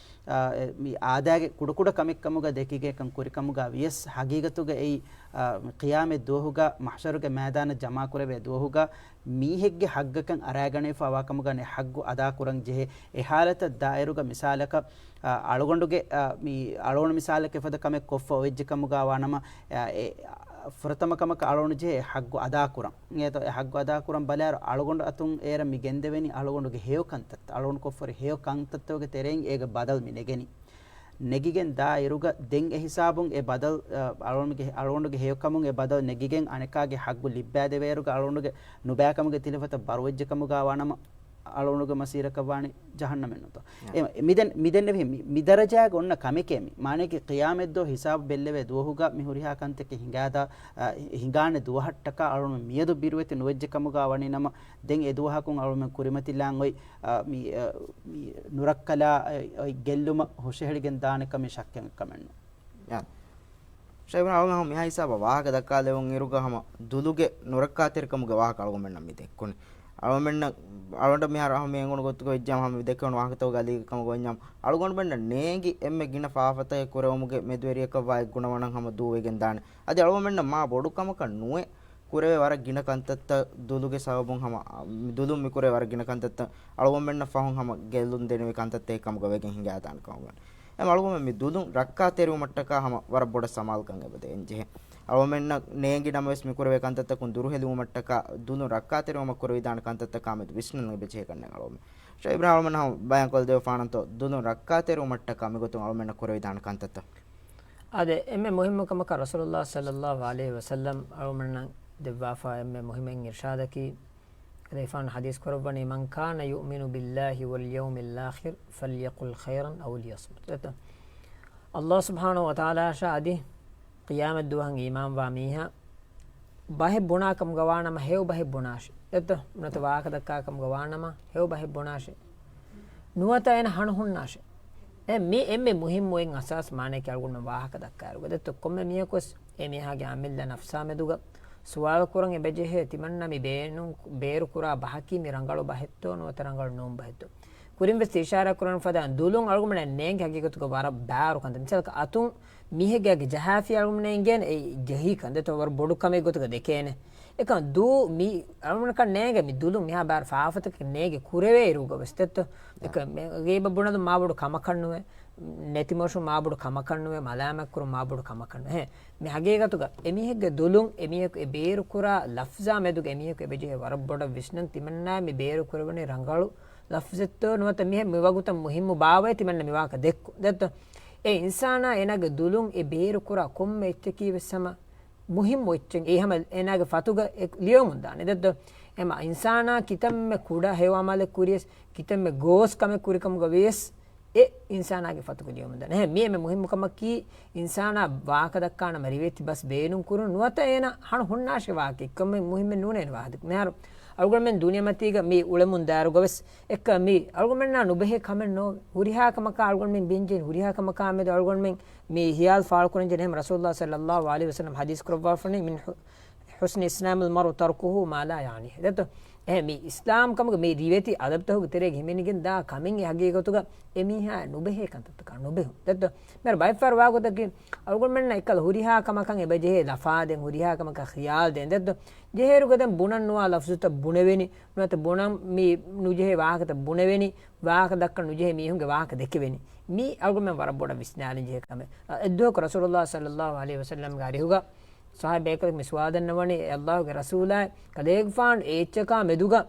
އާ، އެ، މި އާދައިގެ ކުޑަކުޑަ ކަމެއްކަމުގަ ދެކިގެން ކަން ކުރިކަމުގަ ވިޔަސް ހަގީގަތުގަ އެއީ، އާ، ޤިޔާމަތް ދުވަހުގަ މަޙްޝަރުގެ މައިދާނަށް ޖަމާކުރެވޭ ދުވަހުގަ މީހެއްގެ ހައްގަކަށް އަރާގަނެފަވާ ކަމުގަ އެ ހައްގު އަދާކުރަން ޖެހޭ. އެ ޙާލަތަށް ދާއިރުގަ މިސާލަކަށް، އާ، އަޅުގަނޑުގެ، އާ، މި އަޅުގަނޑު މިސާލަކަށް އެފަދަ ކަމެއް ކޮށްފަ އޮވެއްޖެ ކަމުގަ ވާނަމަ، އާ، އެ، ފުރަތަމަ ކަމަކަށް އަޅުގަނޑު ޖެހޭ އެ ހައްގު އަދާކުރަން. އެތޯ، އެ ހައްގު އަދާކުރަން ބަލާއިރު އަޅުގަނޑު އަތުން އޭރަށް މި ގެންދެވެނީ އަޅުގަނޑުގެ ހެޔޮ ކަންތައްތައް، އަޅުގަނޑު ކޮށްފަ ހުރި ހެޔޮ ކަންތައްތަކުގެ ތެރެއިން އޭގެ ބަދަލު މި ނެގެނީ. ނެގިގެން ދާ އިރުގަ ދެން އެ ހިސާބުން އެ ބަދަލު، އަ، އަޅުގަނޑުގެ، އަޅުގަނޑުގެ ހެޔޮކަމުން އެ ބަދަލު ނެގިގެން އަނެކާގެ ހައްގު ލިއްބާދެވޭއިރުގަ އަޅުގަނޑުގެ ނުބައިކަމުގެ ތިލަފަތަށް ބަރުވެއްޖެ ކަމުގަ ވާނަމަ، އަޅުގަނޑުގެ މަސީރަކަށް ވާނީ ޖަހަންނަމެއް ނުތޯ. އެ، މިދެން، މިދެންނެވި މި، މި ދަރަޖާގަ އޮންނަ ކަމެކޭ މި. މާނައަކީ ޤިޔާމަތްދުވަހު ހިސާބު ބެއްލެވޭ ދުވަހުގަ މި ހުރިހާ ކަންތަކެއް ހިނގާދާ، އަ، ހިނގާނެ ދުވަހަށްޓަކާ އަޅުގަނޑު މިއަދު ބިރުވެތި ނުވެއްޖެ ކަމުގަ ވަނީ ނަމަ، ދެން އެ ދުވަހަކުން އަޅުގަނޑު ކުރިމަތިލާން އޮތް، އަ، މި، އަ، މި ނުރައްކަލާ އޮތް ގެއްލުމަށް ހުށަހެޅިގެން ދާނެ ކަމެއް ޝައްކެއް ކަމެއް ނޫން. ޝައިބުން އަޅުގަނޑު މިހާ ހިސާބަށް ވާހަކަ ދައްކާލެވުން އިރުގަ ހަމަ ދުލުގެ ނުރައްކާތެރިކަމުގެ ވާހަކަ އަޅުގަނޑުމެންނަށް މި ދެއްކުނީ. އަޅުގަނޑުމެންނަށް، އަޅުގަނޑަށް މިހާރު ހަމަ އެނގުނު ގޮތުގަ ވެއްޖާމަ ހަމަ މި ދެއްކެވުނު ވާހަކަތަކުގެ އަލީގެ ކަމުގަ ވަންޏާމަ، އަޅުގަނޑުމެންނަށް ނޭނގި އެންމެ ގިނަ ފާފަތަކެއް ކުރެވުމުގެ މެދުވެރިޔަކަށްވާ އެއްގުނަވަނަށް ހަމަ ދޫވެގެން ދާނެ. އަދި އަޅުގަނޑުމެންނަށް މާ ބޮޑު ކަމަކަށް ނުވެ، ކުރެވޭ ވަރަށް ގިނަ ކަންތައްތައް ދުލުގެ ސަބަބުން ހަމަ، މި ދުލުން މި ކުރެވޭ ވަރަށް ގިނަ ކަންތައްތައް އަޅުގަނޑުމެންނަށް ފަހުން ހަމަ ގެއްލުން ދެނިވި ކަންތައްތަކެއް ކަމުގަ ވެގެން ހިނގާދާނެ ކަމަށް ވަނީ. އެހެން އަޅުގަނޑުމެން މި ދުލުން ރައްކާތެރިވުމަށްޓަކާ ހަމަ ވަރަށް ބޮޑަށް ސަމާލުކަން އެބަ ދޭން ޖެހޭ. އަޅުގަނޑުމެންނަށް ނޭނގި ނަމަވެސް މި ކުރެވޭ ކަންތައްތަކުން ދުރުހެލިވުމަށްޓަކާ ދުލުން ރައްކާތެރިވުމަށް ކުރެވިދާނެ ކަންތައްތަކާމެދު ވިސްނަން އެބަ ޖެހޭ ކަންނޭނގެ އަޅުގަނޑުމެން. ޝައިބް އިބްރާހިމް އަޅުގަނޑުމެންނަށް ބަޔާންކޮށްދެވިފާނަންތޯ ދުލުން ރައްކާތެރިވުމަށްޓަކާ މިގޮތުން އަޅުގަނޑުމެންނަށް ކުރެވިދާނެ ކަންތައްތައް. އާދެ، އެންމެ މުހިއްމު ކަމަކަށް ރަސޫލުﷲ ޞައްލައްލާހު ޢަލައިހި ވަސައްލަމް އަޅުގަނޑުމެންނަށް ދެއްވާފަ އެންމެ މުހިއްމު އިރުޝާދަކީ، އެކަލޭގެފާނު ޙަދީޘް ކުރައްވަނީ، "من كان يؤمن بالله واليوم الآخر فليقل خيرا أو ليصمت." ދެއްތޯ؟ ﷲ ސުބްޙާނަހޫ ވަތަޢާލާއަށާ އަދި ޤިޔާމަތް ދުވަހަށް އީމާންވާ މީހާ ބަހެއް ބުނާ ކަމުގަ ވާނަމަ ހެޔޮ ބަހެއް ބުނާށޭ. ދެއްތޯ؟ ނުވަތަ ވާހަކަ ދައްކާ ކަމުގަ ވާނަމަ ހެޔޮ ބަހެއް ބުނާށޭ. ނުވަތަ އޭނަ ހަނު ހުންނާށޭ. އެ، މި އެންމެ މުހިއްމު އެއް އަސާސް މާނައަކީ އަޅުގަނޑުމެން ވާހަކަ ދައްކާއިރުގަ. ދެއްތޯ؟ ކޮންމެ މީހަކުވެސް އެ މީހާގެ އަމިއްލަ ނަފްސާ މެދުގަ ސުވާލު ކުރަން އެބަޖެހޭ، ތިމަންނަ މި ބޭނުން، ބޭރުކުރާ ބަހަކީ މި ރަނގަޅު ބަހެއްތޯ ނުވަތަ ރަނގަޅު ނޫން ބަހެއްތޯ؟ ކުރިން ވެސް އިޝާރާ ކުރަން ފަދައިން ދުލުން އަޅުގަނޑަށް ނޭނގި ހަގީގަތުގަ ވަރަށް ބާރު ކަންތައް. މިސާލަކަށް އަތުން މީހެއްގެ އަގެއް ޖަހާފި އަޅުގަނޑަށް އިނގޭނެ އެ ޖެހި ކަން ދެއްތޯ ވަރަށް ބޮޑު ކަމެއް ގޮތުގަ ދެކޭނެ. އެކަން ދޫ މި އަޅުގަނޑަކަށް ނޭނގެ މި ދުލުން މިހާ ބާރު ފާފަތަކެއް ނޭނގި ކުރެވޭ އިރުގަ ވެސް ދެއްތޯ. އެކަ މި ޣީބަ ބުނަލުން މާ ބޮޑު ކަމަކަށް ނުވޭ. ނެތިމޮށުން މާ ބޮޑު ކަމަކަށް ނުވޭ. މަލާމަތް ކުރުން މާ ބޮޑު ކަމަކަށް ނުވޭ. މި ހަގީގަތުގަ އެމީހެއްގެ ދުލުން އެމީހަކު އެ ބޭރުކުރާ ލަފްޒާ މެދުގަ އެމީހަކު އެބަޖެހޭ ވަރަށް ބޮޑަށް ވިސްނަން ތިމަންނާ މި ބޭރު ކުރެވުނީ ރަނގަޅު ލަފްޒެއްތޯ ނުވަތަ މިހެން މިވަގުތަށް މުހިއްމު ބާވައޭ ތިމަންނަ މި ވާހަކަ ދެއްކު ދެއްތޯ. އެ އިންސާނާ އޭނާގެ ދުލުން އެ ބޭރުކުރާ ކޮންމެ އެއްޗަކީ ވެސް ހަމަ މުހިއްމު އެއްޗެއް އެ ހަމަ އޭނާގެ ފަތުގަ އެ ލިޔުމުން ދާނެ ދެއްތޯ. އެމަ އިންސާނާ ކިތަންމެ ކުޑަ ހެޔޮ އަމަލެއް ކުރިޔަސް ކިތަންމެ ގޯސް ކަމެއް ކުރިކަމުގަ ވިޔަސް އެ އިންސާނާގެ ފަތުގަ ލިޔުމުންދާނެ. އެހެން މި އެންމެ މުހިއްމު ކަމަކީ، އިންސާނާ ވާހަކަ ދައްކާނަމަ ރިވެތި ބަސް ބޭނުން ކުރުން ނުވަތަ އޭނަ ހަނު ހުންނާށޭ ވާހަކަ އެއްކަމެއް މުހިއްމެއް ނޫނޭ ވާހަކަ. މިހާރު އަޅުގަނޑުމެން ދުނިޔެމަތީގަ މި އުޅެމުން ދާއިރުގަވެސް އެއްކަ މި އަޅުގަނޑުމެންނާ ނުބެހޭ ކަމެއް ނޯ. ހުރިހާ ކަމަކާ އަޅުގަނޑުމެން ބިންޖެހި ހުރިހާ ކަމަކާ މެދު އަޅުގަނޑުމެން މި ހިޔާލު ފާޅުކުރަންޖެހޭ ރަސޫލުﷲ ޞައްލަﷲ ޢަލައިހި ވަސައްލަމަ ޙަދީޘް ކުރައްވާފަނީ، މިން ޙު-، ޙުސްނި އިސްލާމިލް މަރްއި ތަރުކުހު މާ ލާ ޔަޢުނީ. ދެއްތޯ؟ އެހެން މި އިސްލާމް ކަމުގެ މި ރިވެތި އަދަބުތަކުގެ ތެރޭގަ ހިމެނިގެން ދާ ކަމެއް ހަގީގަތުގަ އެ މީހާ ނުބެހޭ ކަންތައްތަކާ ނުބެހުން. ދެއްތޯ؟ މިހާރު ބައެއްފަހަރު ވާގޮތަކީ އަޅުގަނޑުމެންނަށް އެއްކަލަ ހުރިހާ ކަމަކަށް އެބަ ޖެހޭ ލަފާ ދޭން، ހުރިހާ ކަމަކަށް ޚިޔާލު ދޭން. ދެއްތޯ؟ ޖެހޭއިރުގަ ދެން ބުނަން ނުވާ ލަފްޒުތައް ބުނެވެނީ، ނުވަތަ ބުނަން މި ނުޖެހޭ ވާހަކަތައް ބުނެވެނީ، ވާހަކަ ދައްކަން ނުޖެހޭ މީހުންގެ ވާހަކަ ދެކެވެނީ. މީ އަޅުގަނޑުމެން ވަރަށް ބޮޑަށް ވިސްނާލަން ޖެހޭ ކަމެއް. އަ، އެއްދުވަހަކު ރަސޫލުﷲ ޞައްލަﷲ ޢަލައިހި ވަސައްލަމްގެ އަރިހުގަ ޞަޙާބީ ބޭކަލަކު މި ސުވާލު ދަންނަވަނީ، އެ ﷲގެ ރަސޫލާއޭ، ކަލޭގެފާނު އެ އެއްޗަކާ މެދުގަ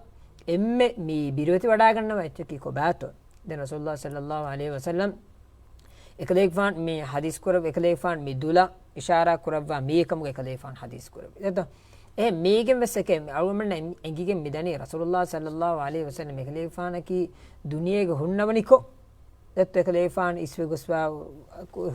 އެންމެ މި ބިރުވެތިވަޑައިގަންނަވާ އެއްޗަކީ ކޮބާތޯ؟ ދެން ރަސޫލުﷲ ޞައްލަﷲ ޢަލައިހި ވަސައްލަމް އެކަލޭގެފާނު މި ޙަދީޘް ކުރައްވި، އެކަލޭގެފާނު މި ދުލަށް އިޝާރާ ކުރައްވާ މި އެކަމުގެ އެކަލޭގެފާނު ޙަދީޘް ކުރެއްވި. ދެއްތޯ؟ އެ މީގެން ވެސް އެކޭ އަޅުގަނޑުމެންނަށް އެނގިގެން މިދަނީ ރަސޫލުﷲ ޞައްލަﷲ ޢަލައިހި ވަސައްލަމް އެކަލޭގެފާނަކީ ދުނިޔޭގަ ހުންނަވަނިކޮށް، ދެއްތޯ؟ އެކަލޭގެފާނު އިސްވެ ގޮސްވާ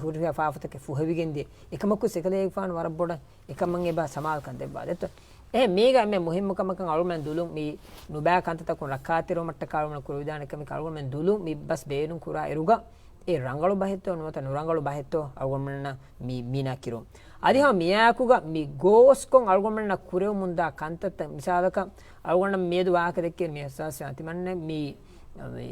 ހުރިހާ ފާފަތަކެއް ފުހެވިގެން ދިޔަ. އެކަމަކު އެކަލޭގެފާނު ވަރަށް ބޮޑަށް އެކަމަށް އެބަ ސަމާލުކަން ދެއްވާ. ދެއްތޯ؟ އެހެން މީގަ އެންމެ މުހިއްމު ކަމަކަށް އަޅުގަނޑުމެން ދުލުން މި ނުބައި ކަންތައްތަކުން ރައްކާތެރިވުމަށްޓަކާ އަޅުގަނޑު ކުރެވިދާނެ ކަމެއް އަޅުގަނޑުމެން ދުލުން މި ބަސް ބޭނުން ކުރާ އިރުގަ އެ ރަނގަޅު ބަހެއްތޯ ނުވަތަ ނުރަނގަޅު ބަހެއްތޯ އަޅުގަނޑުމެންނަށް މި މީނާ ކިރުން. އަދި ހަމަ މިއާއެކުގަ މި ގޯސްކޮށް އަޅުގަނޑުމެންނަށް ކުރެވެމުންދާ ކަންތައްތައް މިސާލަކަށް އަޅުގަނޑަށް މިއަދު ވާހަކަ ދެއްކޭ މި އިޙްސާސް ތިމަންނަ މި، މި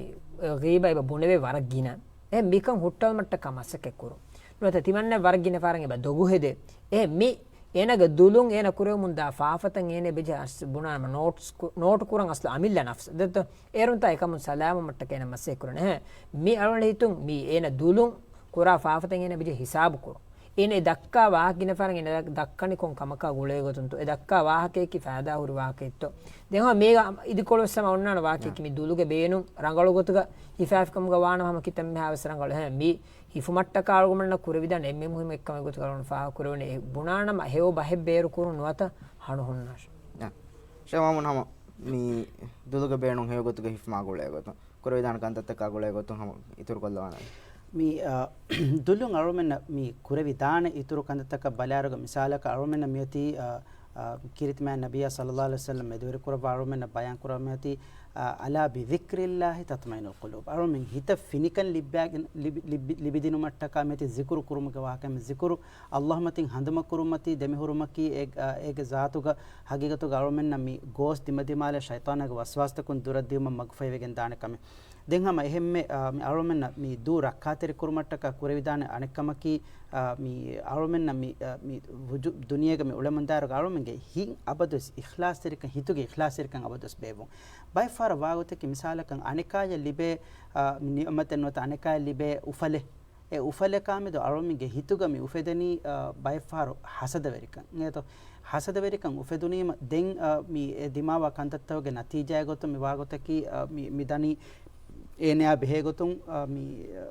ޣީބަ އެބަ ބުނެވޭ ވަރަށް ގިނަ. އެ މިކަން ހުއްޓަވުމަށްޓަކާ މަސައްކަތް ކުރުން. ނުވަތަ ތިމަންނަ ވަރަށް ގިނަ ފަހަރަށް އެބަ ދޮގު ހެދޭ. އެ މި އޭނާގެ ދުލުން އޭނާ ކުރެވެމުންދާ ފާފަތައް އޭނާ ބެޖެ އަސް ބުނާނަމަ ނޯޓްސް ކު-، ނޯޓު ކުރަން އަސްލު އަމިއްލަ ނަފްސަށް. ދެއްތޯ؟ އޭރުންތާ އެކަމުން ސަލާމަތްވުމަށްޓަކައި އޭނަ މަސައްކަތް ކުރަން. އެހެން މި އަޅުގަނޑު ހިތުން މި އޭނަ ދުލުން ކުރާ ފާފަތައް އޭނަ ބެޖެ ހިސާބު ކުރުން. އޭނަ އެ ދައްކާ ވާހަކަ ގިނަ ފަހަރަށް އޭނަ ދައްކަނީ ކޮން ކަމަކާ ގުޅޭ ގޮތުންތޯ؟ އެ ދައްކާ ވާހަކަޔަކީ ފައިދާ ހުރި ވާހަކައެއްތޯ؟ ދެން ހަމަ މީގަ އިދިކޮޅު ވެސް ހަމަ އޮންނާނެ ވާހަކަޔަކީ މި ދުލުގެ ބޭނުން ރަނގަޅު ގޮތުގަ ހިފާފިކަމުގަ ވާނަމަ ހަމަ ކިތަންމެހާ ވެސް ރަނގަޅު. އެހެން މި ހިފުމަށްޓަކާ އަޅުގަނޑުމެންނަށް ކުރެވިދާނެ އެންމެ މުހިއްމު އެއްކަމެއް ގޮތުގަ އަޅުގަނޑު ފާހަގަ ކުރެވުނީ އެ ބުނާނަމަ ހެޔޮ ބަހެއް ބޭރު ކުރުން ނުވަތަ ހަނު ހުންނާށޭ. ޝޭޚް މައުމޫން ހަމަ މި ދުލުގެ ބޭނުން ހެޔޮ ގޮތުގަ ހިފުމާ ގުޅޭ ގޮތުން، ކުރެވިދާނެ ކަންތައްތަކާ ގުޅޭ ގޮތުން ހަމަ އިތުރު ކޮށްލަވާނެ. މި، އާ، ދުލުން އަޅުމެންނަށް މި ކުރެވިދާނެ އިތުރު ކަންތައްތަކަށް ބަލާއިރުގަ މިސާލަކަށް އަޅުމެންނަށް މިއޮތީ، އާ، އާ، ކީރިތި މާތް ނަބިއްޔާ ޞައްލަﷲ ޢަލައިހި ވަސައްލަމް އެދުވެރިކުރައްވާ އަޅުމެންނަށް ބަޔާން ކުރައްވާ މިއޮތީ، އާ، ألا بذكر الله تطمئن القلوب. އަޅުމެން ހިތަށް ފިނިކަން ލިބި-، ލިބި-، ލިބިދިނުމަށްޓަކާ މިއޮތީ ޒިކުރު ކުރުމުގެ ވާހަކަ. މި ޒިކުރު ﷲ މަތިން ހަނދުމަކުރުމަތީ ދެމިހުރުމަކީ އޭ-، އާ، އޭގެ ޒާތުގަ ހަގީގަތުގަ އަޅުމެންނަށް މި ގޯސް ދިމަދިމާލަށް ޝައިޠާނާގެ ވަސްވާސްތަކުން ދުރަށްދިޔުމަށް މަގުފަހިވެގެން ދާނެ ކަމެއް. ދެން ހަމަ އެހެންމެ، އާ، މި އަޅުމެންނަށް މި ދޫ ރައްކާތެރިކުރުމަށްޓަކާ ކުރެވިދާނެ އަނެއްކަމަކީ، އާ، މި އަޅުމެންނަށް މި، އާ، މި ވުޖޫ-، ދުނިޔޭގަ މި އުޅެމުންދާއިރުގަ އަޅުމެންގެ ހިތް އަބަދުވެސް އިޚްލާޞްތެރިކަން، ހިތުގެ އިޚްލާޞްތެރިކަން އަބަދުވެސް ބޭއްވުން. ބައެއްފަހަރަށް ވާގޮތަކީ މިސާލަކަށް އަނެކާޔަށް ލިބޭ، އާ، މި ނިޢުމަތެއް ނުވަތަ އަނެކާޔަށް ލިބޭ އުފަލެއް. އެ އުފަލަކާމެދު އަޅުމެންގެ ހިތުގަ މި އުފެދެނީ، އާ، ބައެއްފަހަރު ޙަސަދަވެރިކަން. އެނގޭތޯ؟ ޙަސަދަވެރިކަން އުފެދުނީމަ ދެން، އާ، މި އެ ދިމާވާ ކަންތައްތަކުގެ ނަތީޖާއެއް ގޮތުން މި ވާގޮތަކީ، އާ، މި، މި ދަނީ އޭނަޔާ ބެހޭގޮތުން، އާ، މި، އާ،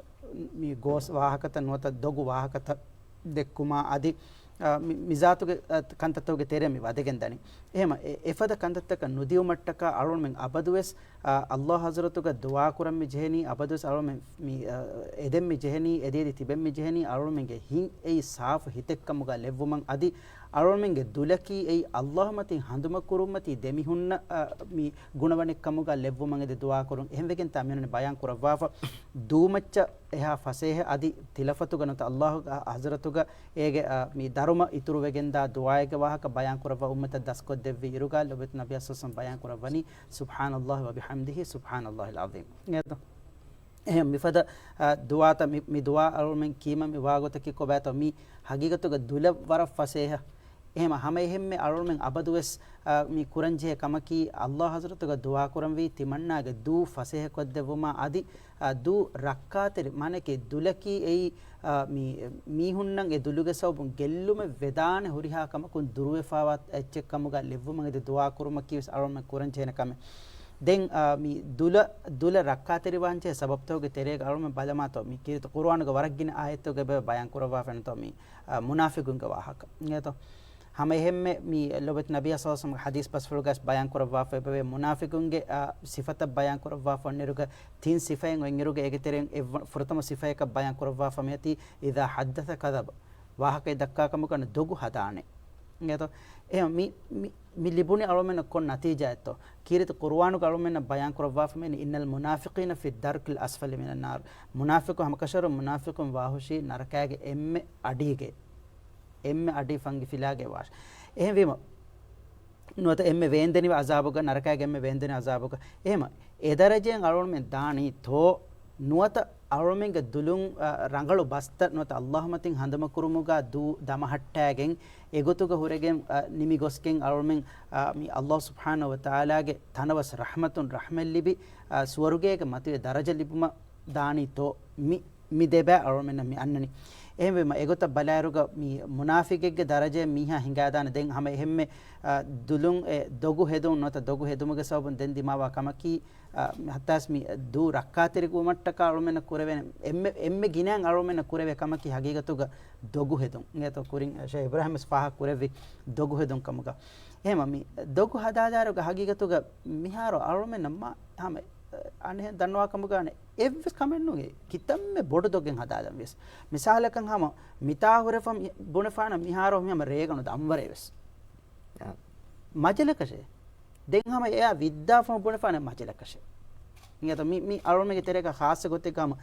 މި ގޯސް ވާހަކަތައް ނުވަތަ ދޮގު ވާހަކަތައް ދެއްކުމާ އަދި، އާ، މި، މިޒާތުގެ، އާ، ކަންތައްތަކުގެ ތެރެއަށް މި ވަދެގެން ދަނީ. އެހެމަ އެ، އެފަދަ ކަންތައްތަކަށް ނުދިޔުމަށްޓަކާ އަޅުމެން އަބަދުވެސް، އާ، ﷲ ޙަޟްރަތުގަ ދުޢާ ކުރަން މި ޖެހެނީ، އަބަދުވެސް އަޅުމެން މި، އާ، އެދެން މި ޖެހެނީ، އެދިއެދި ތިބެން މި ޖެހެނީ، އަޅުމެންގެ ހިތް އެއީ ސާފު ހިތެއްކަމުގަ ލެއްވުމަށް އަދި އަޅުމެންގެ ދުލަކީ އެއީ ﷲ މަތިން ހަނދުމަކުރުންމަތީ ދެމިހުންނަ، އާ، މި ގުނަވަނެއްކަމުގަ ލެއްވުމަށް އެދި ދުޢާ ކުރުން. އެހެންވެގެންތާ މިއޮންނަނީ ބަޔާން ކުރައްވާފަ ދޫމައްޗަށް އެހާ ފަސޭހަ އަދި ތިލަފަތުގަ ނުވަތަ ﷲ ގެ ޙަޟްރަތުގަ އޭގެ، އާ، މި ދަރުމަ އިތުރުވެގެންދާ ދުޢާއެއްގެ ވާހަކަ ބަޔާން ކުރައްވާ އުއްމަތަށް ދަސްކޮށްދެއްވި އިރުގަ ލޮބުވެތި ނަބިއްޔާ ޞައްލަﷲ ޢަލައިހި ވަސައްލަމް ބަޔާން ކުރައްވަނީ، سبحان الله وبحمده، سبحان الله العظيم. އެހެން މިފަދަ، އާ، ދުޢާތައް މި، މި ދުޢާ އަޅުމެން ކީމަ މި ވާގޮތަކީ ކޮބާތޯ؟ މި ހަގީގަތުގަ ދުލަށް ވަރަށް ފަސޭހަ. އެހެމަ ހަމަ އެހެންމެ އަޅުމެން އަބަދުވެސް، އާ، މި ކުރަންޖެހޭ ކަމަކީ ﷲ ޙަޟްރަތުގަ ދުޢާ ކުރަންވީ ތިމަންނާގެ ދޫ ފަސޭހަކޮށްދެއްވުމާ އަދި، އާ، ދޫ ރައްކާތެރި މާނައަކީ ދުލަކީ އެއީ، އާ، މި، މީހުންނަށް އެ ދުލުގެ ސަބަބުން ގެއްލުމެއް ވެދާނެ ހުރިހާ ކަމަކުން ދުރުވެފާވާ އެއްޗެއްކަމުގަ ލެއްވުމަށް އެދި ދުޢާ ކުރުމަކީވެސް އަޅުމެން ކުރަންޖެހޭނެ ކަމެއް. ދެން، އާ، މި ދުލަ، ދުލަ ރައްކާތެރިވާންޖެހޭ ސަބަބުތަކުގެ ތެރޭގަ އަޅުމެން ބަލަމާތޯ މި ކީރިތި ޤުރުއާނުގެ ވަރަށް ގިނަ އާޔަތްތަކުގަ އެބަ ބަޔާން ކުރައްވާފައިންތޯ މި، އާ، މުނާފިޤުންގެ ވާހަކަ. އިނގޭތޯ؟ ހަމަ އެހެންމެ މި ލޮބުވެތި ނަބިއްޔާ ޞައްލަﷲު ޢަލައިހި ވަސައްލަމްގެ ޙަދީޘް ބަސްފުޅުގައި ބަޔާން ކުރައްވާފައި އެބަވޭ، މުނާފިޤުންގެ، އާ، ސިފަތައް ބަޔާން ކުރައްވާފަ އޮންނައިރުގަ އެއްވަ-، ފުރަތަމަ ސިފައަކަށް ބަޔާން ކުރައްވާފަ މިއޮތީ، إذا حدث كذب. ވާހަކައެއް ދައްކާ ކަމުގަ ދޮގު ހަދާނެ. އިނގޭތޯ؟ އެހެން މި، މި، މި ލިބުނީ އަޅުމެންނަށް ކޮން ނަތީޖާއެއްތޯ؟ ކީރިތި ޤުރުއާނުގަ އަޅުމެންނަށް ބަޔާން ކުރައްވާފަ މިއޮތީ، إن المنافقين في الدرك الأسفل من النار. މުނާފިޤު ހަމަކަށަވަރުން މުނާފިޤުން ވާހުށީ ނަރަކާގެ އެންމެ އަޑީގަ. އެންމެ އަޑި ފަންގި ފިލާގައި ވާށި. އެހެންވީމަ، ނުވަތަ އެންމެ ވޭންދެނިވި ޢަޒާބުގަ، ނަރަކާގެ އެންމެ ވޭންދެނިވި ޢަޒާބުގަ. އެހެމަ، އެ ދަރަޖައިން އަޅުމެން ދާނީތޯ؟ ނުވަތަ އަޅުމެންގެ ދުލުން، އަ، ރަނގަޅު ބަސްތައް ނުވަތަ ﷲ މަތިން ހަނދުމަކުރުމުގަ ދޫ ދަމަހައްޓާގެން، އެގޮތުގަ ހުރެގެން، އަ، ނިމިގޮސްގެން އަޅުމެން، އަ، މި ﷲ ސުބްޙާނަހޫ ވަތަޢާލާގެ ތަނަވަސް ރަޙްމަތުން ރަޙްމަތް ލިބި، އަ، ސުވަރުގޭގެ މަތިވެ ދަރަޖަ ލިބުމަށް ދާނީތޯ؟ މި، މި ދެބައި އަޅުމެންނަށް މި އަންނަނީ. އެހެންވީމަ، އެގޮތަށް ބަލާއިރުގަ މި މުނާފިގެއްގެ ދަރަޖައެއް މީހާ ހިނގާދާނެ. ދެން ހަމަ އެހެންމެ، އަ، ދުލުން އެ ދޮގު ހެދުން ނުވަތަ ދޮގު ހެދުމުގެ ސަބަބުން ދެން ދިމާވާ ކަމަކީ، އަ، ހައްތާސް މި ދޫ ރައްކާތެރިވުމަށްޓަކާ އަޅުމެންނަށް ކުރެވޭނެ އެންމެ، އެންމެ ގިނައިން އަޅުމެންނަށް ކުރެވޭ ކަމަކީ ހަގީގަތުގަ ދޮގު ހެދުން. އިނގޭތޯ ކުރިން ޝޭހް އިބްރާހިމް ވެސް ފާހަގަ ކުރެއްވި ދޮގު ހެދުން ކަމުގަ. އެހެމަ މި ދޮގު ހަދާލާއިރުގަ ހަގީގަތުގަ މިހާރު އަޅުމެންނަށް މާ ހަމަ އަނެއް ދަންނަވާ ކަމުގާނެ އެއްވެސް ކަމެއް ނޫން. ކިތަންމެ ބޮޑު ދޮގެއް ހަދާލަން ވިޔަސް. މިސާލަކަށް ހަމަ މިތާ ހުރެފަ ބުނެފާނަ މިހާރު މި ހަމަ ރޭގަނޑު ދަންވަރޭ ވެސް. އާ. މަޖަލަކަށޭ. ދެން ހަމަ އެއާ ވިއްދާފަ ބުނެފާނެ މަޖަލަކަށޭ. އިނގޭތަ މި، މި އަޅުމެންގެ ތެރޭގަ ޚާއްޞަ ގޮތެއްގަ ހަމަ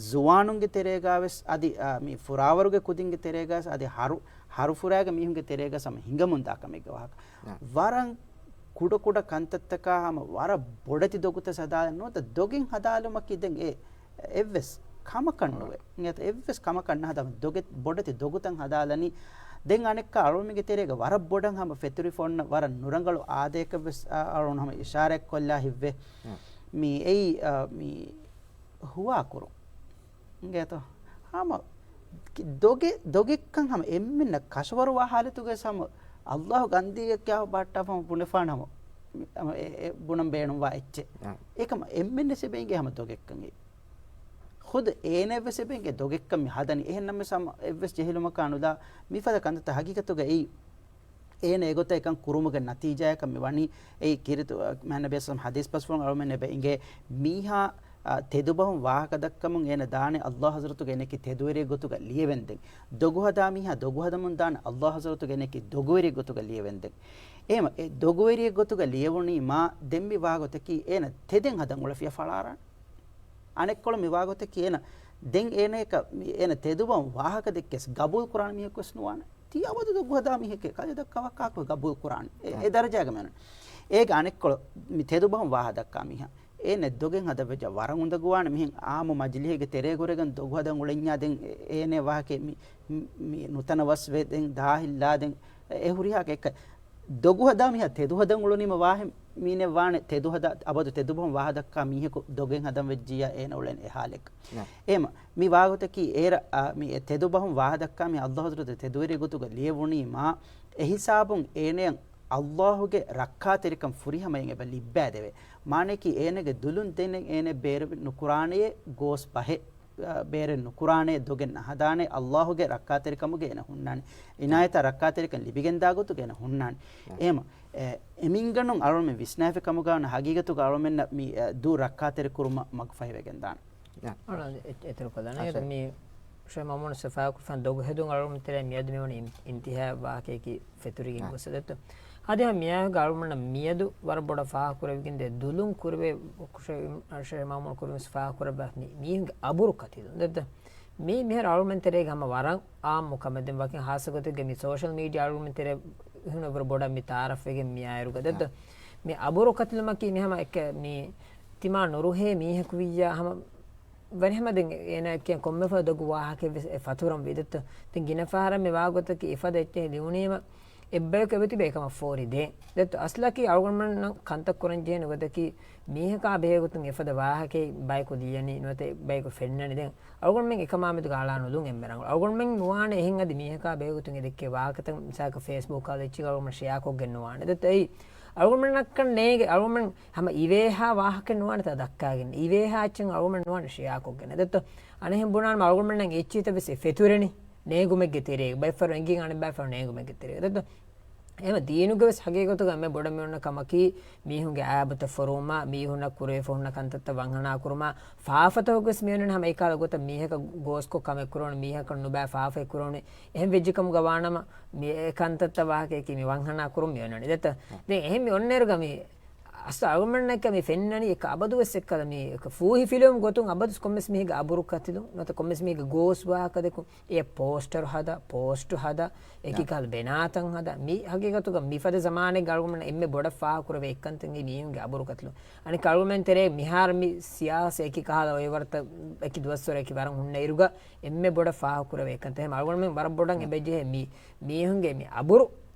ޒުވާނުންގެ ތެރޭގަ ވެސް އަދި، އާ، މި ފުރާވަރުގެ ކުދިންގެ ތެރޭގަ ވެސް އަދި ހަރު، ހަރުފުރާގެ މީހުންގެ ތެރޭގަ ވެސް ހަމަ ހިނގަމުންދާ ކަމެއްގެ ވާހަކަ. އާ. ވަރަށް ކުޑަކުޑަ ކަންތައްތަކާ ހަމަ ވަރަށް ބޮޑެތި ދޮގުތައް ހަދާލަން ނުވަތަ ދޮގެއް ހަދާލުމަކީ ދެން އެ އެއްވެސް ކަމަކަށް ނުވޭ. އެ އެއްވެސް ކަމަކަށް ނަހަދާ ދޮގެއް ބޮޑެތި ދޮގުތައް ހަދާލަނީ. ދެން އަނެއްކާ އަޅުމެންގެ ތެރޭގަ ވަރަށް ބޮޑަށް ހަމަ ފެތުރިފަ އޮންނަ ވަރަށް ނުރަނގަޅު އާދަޔަކަށް ވެސް އަ-، އަޅުން ހަމަ އިޝާރާތް ކޮށްލާ ހިތްވޭ. މި އެއީ، އަ، މި ހުވާކުރުން. އިނގޭތޯ؟ ހަމަ ކި-، ދޮގެ-، ދޮގެއްކަން ހަމަ އެންމެންނަށް ކަށަވަރުވާ ހާލަތުގައި ހަމަ ﷲ ގަންދީގެ ކިޔާ ބަހައްޓާފަ ބުނެފާނެ ހަމަ، ހަމަ އެ، އެ ބުނަން ބޭނުންވާ އެއްޗެއް. އާ. އެކަމަ އެންމެންނަށް ސެބެންގެ ހަމަ ދޮގެއްކަން އެ. ޚުދު އޭނަ ވެސް އެބެންގެ ދޮގެއްކަން މި ހަދަނީ. އެހެންނަމަވެސް ހަމަ އެއްވެސް ޖެހިލުމަކާ ނުލާ މިފަދަ ކަންތައްތައް ހަގީގަތުގައި އޭނަ އެގޮތަށް އެކަން ކުރުމުގެ ނަތީޖާއަކަށް މި ވަނީ. އެއީ ކީރިތި، މާނަބީ ސަމް ޙަދީޘް ބަސްފުޅުން އަޅުމެން އެބަ އިނގޭ މީހާ، އަ، ތެދުބަހުން ވާހަކަ ދައްކަމުން އޭނަ ދާނެ ﷲ ޙަޟްރަތުގަ އޭނައަކީ ތެދުވެރިއެއް ގޮތުގަ ލިޔެވެންދެން. ދޮގު ހަދާ މީހާ ދޮގު ހަދަމުން ދާނެ ﷲ ޙަޟްރަތުގަ އޭނައަކީ ދޮގުވެރިއެއް ގޮތުގަ ލިޔެވެންދެން. އެހެމަ އެ ދޮގުވެރިއެއް ގޮތުގަ ލިޔެވުނީ މާ ދެން މި ވާގޮތަކީ އޭނަ ތެދެއް ހަދަން އުޅެފިޔާ ފަޅާރާނެ. އަނެއްކޮޅު މި ވާގޮތަކީ އޭނަ ދެން އޭނައަކަށް މި އޭނަ ތެދުބަހުން ވާހަކަ ދެއްކިޔަސް ގަބޫލު ކުރާނެ މީހަކު ވެސް ނުވާނެ. ތީ އަބަދު ދޮގު ހަދާ މީހެކޭ. ކަލޭ ދައްކާ ވައްކާކު ގަބޫލު ކުރާނެ. އެ، އެ ދަރަޖާގަ މިއޮންނަނީ. އޭގެ އަނެއްކޮޅު މި ތެދުބަހުން ވާހަކަ ދައްކާ މީހާ އޭނަ ދޮގެއް ހަދަން ވެއްޖެ ވަރަށް އުނދަގޫވާނެ. މިހެން އާއްމު މަޖިލީހެއްގެ ތެރޭ ހުރެގެން ދޮގު ހަދަން އުޅެންޏާ ދެން އޭނަ ވާހަކަ މި، މި، މި ނުތަނަވަސްވެ ދެން ދާހިއްލާ ދެން އެ ހުރިހާ އެއްކަ ދޮގު ހަދާ މީހާ ތެދު ހަދަން އުޅުނީމަ ވާހެން މީނެއް ވާނެ. ތެދު ހަދާ، އަބަދު ތެދުބަހުން ވާހަ ދައްކާ މީހަކު ދޮގެއް ހަދަން ވެއްޖިއްޔާ އޭނަ އުޅެން އެ ހާލެއް. ނަ. އެހެމަ މި ވާގޮތަކީ އޭރަ، އާ، މި އެ ތެދުބަހުން ވާހަ ދައްކާ މީ ﷲ ޙަޟްރަތު ތެދުވެރި ގޮތުގަ ލިޔެވުނީ މާ އެހިސާބުން އޭނައަށް ﷲ ގެ ރައްކާތެރިކަން ފުރިހަމައިން އެބަ ލިއްބައިދެވޭ. މާނައަކީ އޭނަގެ ދުލުން ދެނެއް އޭނަ ބޭރު ނުކުރާނެޔޭ ގޯސް ބަހެއް. އަ، ބޭރެއް ނުކުރާނެ، ދޮގެއް ނަހަދާނެ، ﷲ ގެ ރައްކާތެރިކަމުގެ އޭނަ ހުންނާނެ. އިނާޔަތާ ރައްކާތެރިކަން ލިބިގެންދާ ގޮތުގެ އޭނަ ހުންނާނެ. އެހެމަ، އެ، އެމީހުންގެ އަޅުމެން ވިސްނާފި ކަމުގަ ވަނަ ހަގީގަތުގަ އަޅުމެންނަށް މި، އެ، ދޫ ރައްކާތެރި ކުރުމަށް މަގުފަހިވެގެންދާނެ. އަޅު އެ-، އެތެރެކޮށްލާނެ. އަށެ. މި ޝޭ މައުމޫން ސިފައިކުރިފަން ދޮގު ހެދުން އަޅުމެން ތެރޭ މިއަދު މިވަނީ އިން-، އިންތިހާ ވާހަކައަކީ ފެތުރިގެން އަ. ގޮސް ދެއްތޯ. އަދި މިއާއެކު އަޅުމެންނަށް މިއަދު ވަރަށް ބޮޑަށް ފާހަގަކުރެވިގެންދޭ ދުލުން ކުރެވޭ ޝޭ-، ޝޭ މައުމޫން ކުރިން ވެސް ފާހަގަކުރައްވާ މި-، މީހުންގެ އަބުރު ކަތިލުން ދެއްތޯ. މީ މިހާރު އަޅުމެން ތެރޭގެ ހަމަ ވަރަށް އާއްމު ކަމެއް. ދެން ވަކިން ހާއްސަ ގޮތެއްގެ މި ސޯޝަލް މީޑިއާ އަޅުމެން ތެރޭ ހުންނަ ވަރަށް ބޮޑަށް މި ތައާރަފްވެގެން މިއާއިރުގަ ދެއްތޯ. އަ. މި އަބުރު ކަތިލުމަކީ މި ހަމަ އެކަ މި ތިމާ ނުރުހޭ މީހަކު ވިއްޔާ ހަމަ ވަނިހަމަ ދެން އޭނާ ކިޔަން ކޮންމެ ފަދަ ދޮގު ވާހަކައެއް ވެސް އެ ފަތުރަން ވީ ދެއްތޯ. ދެން ގިނަ ފަހަރަށް މި ވާގޮތަކީ އެފަދަ އެއްޗެހި ލިޔުނީމަ އެއްބަޔަކު އެބަތިބެ އެކަމަށް ފޯރި ދޭ. ދެއްތޯ އަސްލަކީ އަޅުގަނޑުމެންނަށް ކަންތައް ކުރަން ޖެހޭނެ ގޮތަކީ މީހަކާ ބެހޭގޮތުން އެފަދަ ވާހަކައެއް ބަޔަކު ލިޔަނީ ނުވަތަ ބަޔަކު ފެންނަނީ. ދެން އަޅުގަނޑުމެން އެކަމާމެދު ގާޅާ ނުލުން އެންމެ ރަނގަޅު. އަޅުގަނޑުމެން ނުވާނެ އެހެން އަދި މީހަކާ ބެހޭގޮތުން އެ ދެއްކޭ ވާހަކަތައް މިސާލަކަށް ފޭސްބުކާ އެއްޗެއް އަޅުގަނޑުމެން ޝެއާ ކޮށްގެން ނުވާނެ. ދެއްތޯ އެއީ އަޅުގަނޑުމެންނަކަށް ނޭނގެ އަޅުގަނޑުމެން ހަމަ އިވޭހާ ވާހަކަ ނުވާނެ ތާ ދައްކާގެން. އިވޭހާ އެއްޗެއް އަޅުގަނޑުމެން ނުވާނެ ޝެއާ ކޮށްގެން. ދެއްތޯ އަނެއްހެން ބުނާނަމަ އަޅުގަނޑުމެންނަށް އެއްޗިތައް ވެސް އެ ފެތުރެނީ ނޭނގުމެއްގެ ތެރޭގަ. ބައެއް ފަހަރު އެނގިން އަނެއް ބައެއް ފަހަރު ނޭނގުމެއްގެ ތެރޭގަ. ދެއްތޯ އެމަ ދީނުގެ ވެސް ހަގީގަތުގަ އެންމެ ބޮޑަށް މިއޮންނަ ކަމަކީ، މީހުންގެ އާބުތައް ފޮރުވުމާ، މީހުންނަށް ކުރެވިފަ ހުންނަ ކަންތައްތައް ވަންހަނާ ކުރުމާ، ފާފަތަކުގެ ވެސް މިއޮންނަން ހަމަ އެކާލަ ގޮތަށް މީހަކަށް ގޯސްކޮށް ކަމެއް ކުރެވުނު، މީހަކަށް ނުބައި ފާފައެއް ކުރެވުނު، އެހެން ވެއްޖެ ކަމުގަ ވާނަމަ، މި އެ ކަންތައްތައް ވާހަކައަކީ މި ވަންހަނާ ކުރުން މި އޮންނަނީ. ދެއްތަ؟ ދެން އެހެން މި އޮންނައިރުގަ މި އަސްލު އަޅުގަނޑަކަށް މި ފެންނަނީ އެކަ އަބަދުވެސް އެއްކަލަ މި އެކަ ފޫހި ފިލުވުމުގެ ގޮތުން އަބަދުވެސް ކޮންމެސް މީހެއްގެ އަބުރު ކަތިލުން ނުވަތަ ކޮންމެސް މީހެއްގެ ގޯސް ވާހަކަ ދެކުން އެ ޕޯސްޓަރު ހަދާ، ޕޯސްޓު ހަދާ، އެކި ކަހަލަ ބެނާތައް ހަދާ، މި ހަގީގަތުގަ މިފަދަ ޒަމާނެއްގަ އަޅުގަނޑުމެން އެންމެ ބޮޑަށް ފާހަގަކުރެވޭ އެއްކަންތައް މީހުންގެ އަބުރު ކަތިލުން. އަނެއްކާ އަޅުގަނޑުމެން ތެރޭ މިހާރު މި ސިޔާސަ އެކި ކަހަލަ އޮއިވަރުތައް އެކި ދުވަސްވަރު އެކި ވަރަށް ހުންނަ އިރުގަ އެންމެ ބޮޑަށް ފާހަގަކުރެވޭ އެއްކަންތައް. އެހެން އަޅުގަނޑުމެން ވަރަށް ބޮޑަށް އެބަޖެހޭ މި މީހުންގެ މި އަބުރު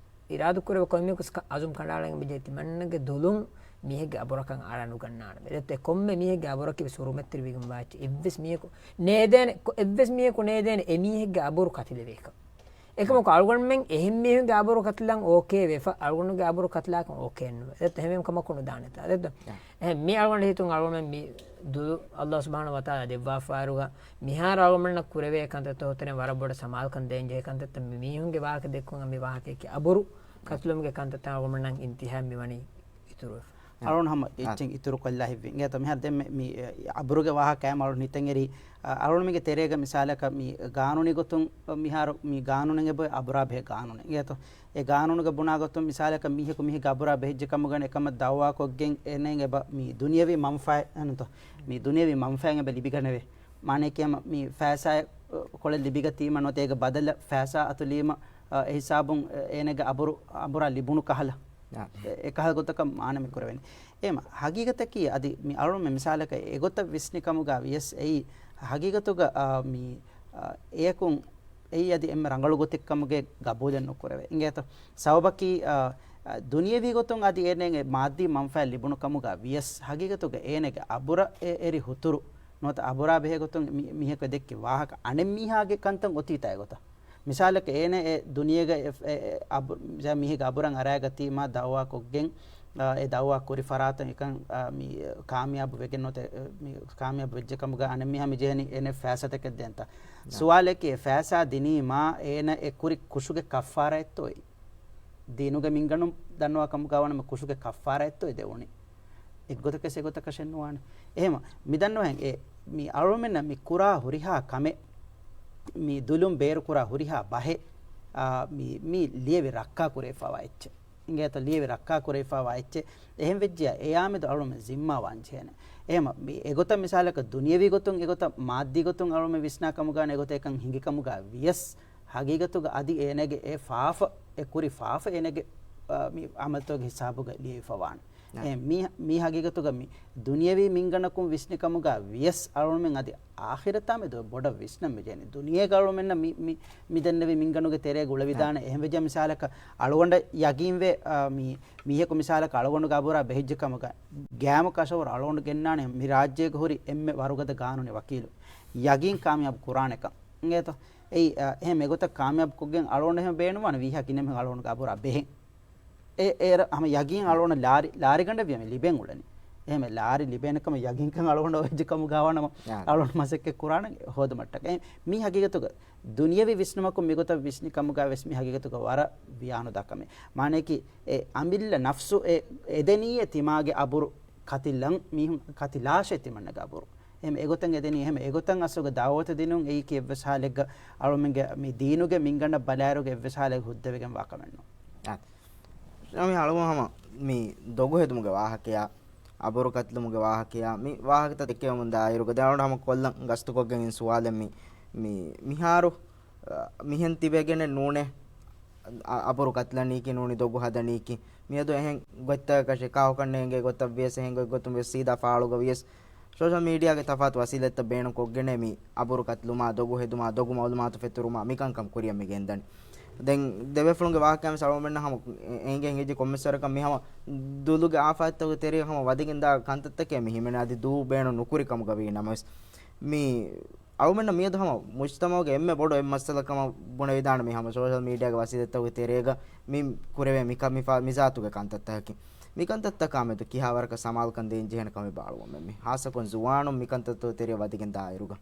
އިރާދަކުރެވޭ ކޮންމެއަކުސް އަޒުމް ކަނޑައަޅަން އެބަޖެހޭ ތިމަންނަގެ ދުލުން މީހެއްގެ އަބުރަކަށް އަރާ ނުގަންނާނެ. ދެއްތަ ކޮންމެ މީހެއްގެ އަބުރަކީ ވެސް ހުރުމަތްތެރިވެގެން ވާ އެއްޗެއް. އެއްވެސް މީހަކު ނޭދޭނެ، ކޮ-، އެއްވެސް މީހަކު ނޭދޭނެ އެ މީހެއްގެ އަބުރު ކަތިލެވޭކަށް. އެކަމަކު އަޅުގަނޑުމެން އެހެން މީހުންގެ އަބުރު ކަތިލަން އޯކޭ ވެފަ، އަޅުގަނޑުގެ އަބުރު ކަތިލާކަށް އޯކޭ ނުވޭ. ދެއްތަ އެހެން ކަމަކު ނުދާނެތާ. ދެއްތަ އެހެން މި އަޅުގަނޑު ހިތުން އަޅުގަނޑުމެން މި ދުލު ﷲ ސުބްޙާނަހޫ ވަތަޢާލާ ދެއްވާފާއިރުގަ މިހާރު އަޅުގަނޑަށް ކުރެވޭ ކަންތައްތައް ހުތުރެން ވަރަށް ބޮޑަށް ސަމާލުކަން ދޭންޖެހޭ ކަންތައްތައް މި މީހުންގެ ވާހަކަ ދެއްކުން މި ވާހަކައަކީ އަބުރު ކަތިލުމުގެ ކަންތައްތައް އަޅުގަނޑަށް އިންތިހާ މިވަނީ އިތުރުވެފަ. އަޅުން ހަމަ އެއްޗެއް އިތުރު ކޮށްލާ ހިތްވި. އިނގޭތޯ މިހާރު ދެން މި، މި އަބުރުގެ ވާހަކައި އަޅުން ނިތަން އެރި، އަ، އަޅުންމެގެ ތެރޭގަ މިސާލަކަށް މި ގާނޫނީ ގޮތުން މިހާރު މި ގާނޫނެއް އެބަ އަބުރާ ބެހޭ ގާނޫނެއް. އިނގޭތޯ އެ ގާނޫނުގަ ބުނާ ގޮތުން މިސާލަކަށް މީހަކު މީހެއްގެ އަބުރާ ބެހިއްޖެ ކަމުގަ އެކަމަށް ދައުވާ ކޮށްގެން އޭނައަށް އެބަ މި ދުނިޔަވީ މަންފާ، އެންތޯ މި ދުނިޔަވީ މަންފާއެއް އެބަ ލިބިގަނެވޭ. މާނައަކީ ހަމަ މި ފައިސާ ކޮޅެއް ލިބިގަތީމަ ނުވަތަ އޭގެ ބަދަލަށް ފައިސާ އަތުލީމަ، އެ ހިސާބުން އޭނަގެ އަބުރު، އަބުރާ ލިބުނު ކަހަލަ. އެ، އެ ކަހަލަ ގޮތަކަށް މާނަ މި ކުރެވެނީ. އެހެން ހަގީގަތަކީ އަދި މި އަޅުން މި މިސާލަކަށް އެގޮތަށް ވިސްނި ކަމުގަ ވިޔަސް އެއީ ހަގީގަތުގަ، އާ، މި، އާ، އެޔަކުން އެއީ އަދި އެންމެ ރަނގަޅު ގޮތެއް ކަމުގެ ގަބޫލެއް ނުކުރެވޭ. އިނގޭތޯ ސަބަބަކީ، އާ، އާ، ދުނިޔެވީ ގޮތުން އަދި އޭނައަށް މާއްދީ މަންފާ ލިބުނު ކަމުގަ ވިޔަސް ހަގީގަތުގަ އޭނަގެ އަބުރަށް އެ އެރި ހުތުރު ނުވަތަ އަބުރާ ބެހޭ ގޮތުން މި، މީހަކު ދެއްކި ވާހަކަ އަނެއް މީހާގެ ކަންތައް އޮތީތާ އެގޮތަށް. މިސާލަކަށް އޭނަ އެ ދުނިޔޭގަ އެ، އެ، އެ، އަބު-، މި މީހެއްގެ އަބުރަށް އަރާގަތީމާ ދައުވާ ކޮށްގެން، އާ، އެ ދައުވާ ކުރި ފަރާތުން އެކަން، އާ، މި ކާމިޔާބު ވެގެން ނުވަތަ، އެ، މި ކާމިޔާބު ވެއްޖެ ކަމުގަ އަނެއް މީހާ މި ޖެހެނީ އޭނަ ފައިސާތަކެއް ދޭންތަ؟ ސުވާލަކީ އެ ފައިސާ ދިނީމާ އޭނަ އެ ކުރި ކުށުގެ ކައްފާރާތްތޯ އެއީ؟ ދީނުގެ މިންގަނޑުން ދަންނަވާ ކަމުގަ ވަނަމަ ކުށުގެ ކައްފާރާތްތޯ އެ ދެވުނީ؟ އެއްގޮތަކަށް އެގޮތަކަށެއް ނުވާނެ. އެހެމަ، މި ދަންނަވަހެން އެ، މި އަޅުމެންނަށް މި ކުރާ ހުރިހާ ކަމެއް، މި ދުލުން ބޭރު ކުރާ ހުރިހާ ބަހެއް، އާ، މި، މި ލިޔެވި ރައްކާ ކުރެވިފާވާ އެއްޗެއް. އިނގޭތޯ ލިޔެވި ރައްކާ ކުރެވިފާވާ އެއްޗެއް. އެހެން ވެއްޖިޔާ އެޔާމެދު އަޅުމެން ޒިންމާވާން ޖެހޭނެ. އެހެމަ، މި އެގޮތަށް މިސާލަކަށް ދުނިޔެވީ ގޮތުން އެގޮތަށް މާއްދީ ގޮތުން އަޅުމެން ވިސްނާ ކަމުގާ އެގޮތަށް އެކަން ހިނގި ކަމުގާ ވިޔަސް، ހަގީގަތުގަ އަދި އޭނަގެ އެ ފާފަ، އެ ކުރި ފާފަ އޭނަގެ، އާ، މި އަމަލްތަކުގެ ހިސާބުގަ ލިޔެވިފަވާނެ. އެ މީ، މީ ހަގީގަތުގަ މި ދުނިޔެވީ މިންގަނޑަކުން ވިސްނި ކަމުގަ ވިޔަސް އަޅުމެން އަދި އާޚިރަތާ މެދު ބޮޑަށް ވިސްނަން މިޖެހެނީ. ދުނިޔޭގަ އަޅުމެންނަށް މި، މި، މި ދެންނެވި މިންގަނޑުގެ ތެރޭގަ އުޅެވިދާނެ. އެހެންވެއްޖެ މިސާލަކަށް އަޅުގަނޑަށް ޔަގީންވޭ، އާ، މި، މީހަކު މިސާލަކަށް އަޅުގަނޑުގެ އަބުރާ ބެހިއްޖެ ކަމުގަ ގައިމު ކަށަވަރު އަޅުގަނޑު ގެންނާނެ މި ރާއްޖޭގަ ހުރި އެންމެ ވަރުގަދަ ގާނޫނީ ވަކީލު. ޔަގީން ކާމިޔާބު ކުރާނެކަން. އިނގޭތޯ؟ އެއީ، އާ، އެހެން އެގޮތަށް ކާމިޔާބު ކޮށްގެން އަޅުގަނޑު އެހެން ބޭނުންވާނެ ވީހާ ކިނެމެހެން އަޅުގަނޑުގެ އަބުރާ ބެހެން. އެ، އޭރަށް ހަމަ ޔަގީން އަޅުގަނޑަށް ލާރި، ލާރިގަނޑެއް ވިޔަ މި ލިބެން އުޅެނީ. އެހެން ލާރި ލިބޭނެ ކަމަށް ޔަގީންކަން އަޅުގަނޑަށް އޮވެއްޖެ ކަމުގާ ވާނަމަ، އާ، އަޅުގަނޑު މަސައްކަތް ކުރާނެ ހޯދުމަށްޓަކައި. މީ ހަގީގަތުގަ ދުނިޔެވި ވިސްނުމަކުން މިގޮތަށް ވިސްނި ކަމުގަ ވެސް މި ހަގީގަތުގަ ވަރަށް ވިޔާނުދާ ކަމެއް. މާނަޔަކީ، އެ އަމިއްލަ ނަފްސު އެ އެދެނީއޭ ތިމާގެ އަބުރު ކަތިލަން، މީހުން ކަތިލާށޭ ތިމަންނަގެ އަބުރު. އެހެން އެގޮތަށް އެދެނީ، އެހެން އެގޮތަށް އަސްލުގަ ދައުވަތު ދިނުން އެއީކީ އެއްވެސް ހާލެއްގަ އަޅުމެންގެ މި ދީނުގެ މިންގަނޑަށް ބަލާއިރުގަ އެއްވެސް ހާލެއް ހުއްދަވެގެން ވާ ކަމެއް ނޫން. އާ. މި އަޅުގަނޑު ހަމަ މި ދޮގު ހެދުމުގެ ވާހަކަޔާ، އަބުރު ކަތިލުމުގެ ވާހަކަޔާ، މި ވާހަކަތައް ދެކެވެމުންދާ އިރުގަ ދެން އަޅުގަނޑު ހަމަ ކޮށްލަން ގަސްތުކޮށްގެން އިން ސުވާލެއް މި، މި މިހާރު، އަ، މިހެން ތިބެގެނެއް ނޫނޭ. އަ، އަބުރު ކަތިލަނީކީ ނޫނީ ދޮގު ހަދަނީކީ. މިއަދު އެހެން ގޮތްތަކަކަށް ޝިކާވަކަށް ނޭނގޭ ގޮތަށް ވިޔަސް އެހެން ގޮތް ގޮތުން ވިޔަސް ސީދާ ފާޅުގަ ވިޔަސް ސޯޝަލް މީޑިއާގެ ތަފާތު ވަސީލަތްތައް ބޭނުން ކޮށްގެނޭ މި އަބުރު ކަތިލުމާ، ދޮގު ހެދުމާ، ދޮގު މައުލޫމާތު ފެތުރުމާ، މިކަންކަން ކުރިއަށް މި ގެންދަނީ. ދެން ދެބޭފުޅުންގެ ވާހަކައިން ވެސް އަޅުގަނޑުމެންނަށް ހަމަ އެނގޭ ހިނގިއްޖެ ކޮންމެސް ވަރަކަށް މި ހަމަ ދުލުގެ އާފާތްތަކުގެ ތެރެއަށް ހަމަ ވަދެގެންދާ ކަންތައްތަކޭ މި ހިމެނޭ. އަދި ދޫ ބޭނުން ނުކުރި ކަމުގަ ވީ ނަމަވެސް، މި އަޅުމެންނަށް މިއަދު ހަމަ މުޖްތަމަޢުގެ އެންމެ ބޮޑު އެއް މައްސަލަ ކަމަށް ބުނެވިދާނެ މި ހަމަ ސޯޝަލް މީޑިއާގެ ވަސީލަތްތަކުގެ ތެރޭގަ މި ކުރެވޭ މި ކަ-، މި ފާ-، މިޒާތުގެ ކަންތައްތަކަކީ. މި ކަންތައްތަކާ މެދު ކިހާވަރަކަށް ސަމާލުކަން ދޭން ޖެހޭނެ ކަމެއް ބާ އަޅުގަނޑުމެން މި ހާއްސަކޮށް ޒުވާނުން މި ކަންތައްތަކުގެ ތެރެއަށް ވަދެގެން ދާއިރުގަ.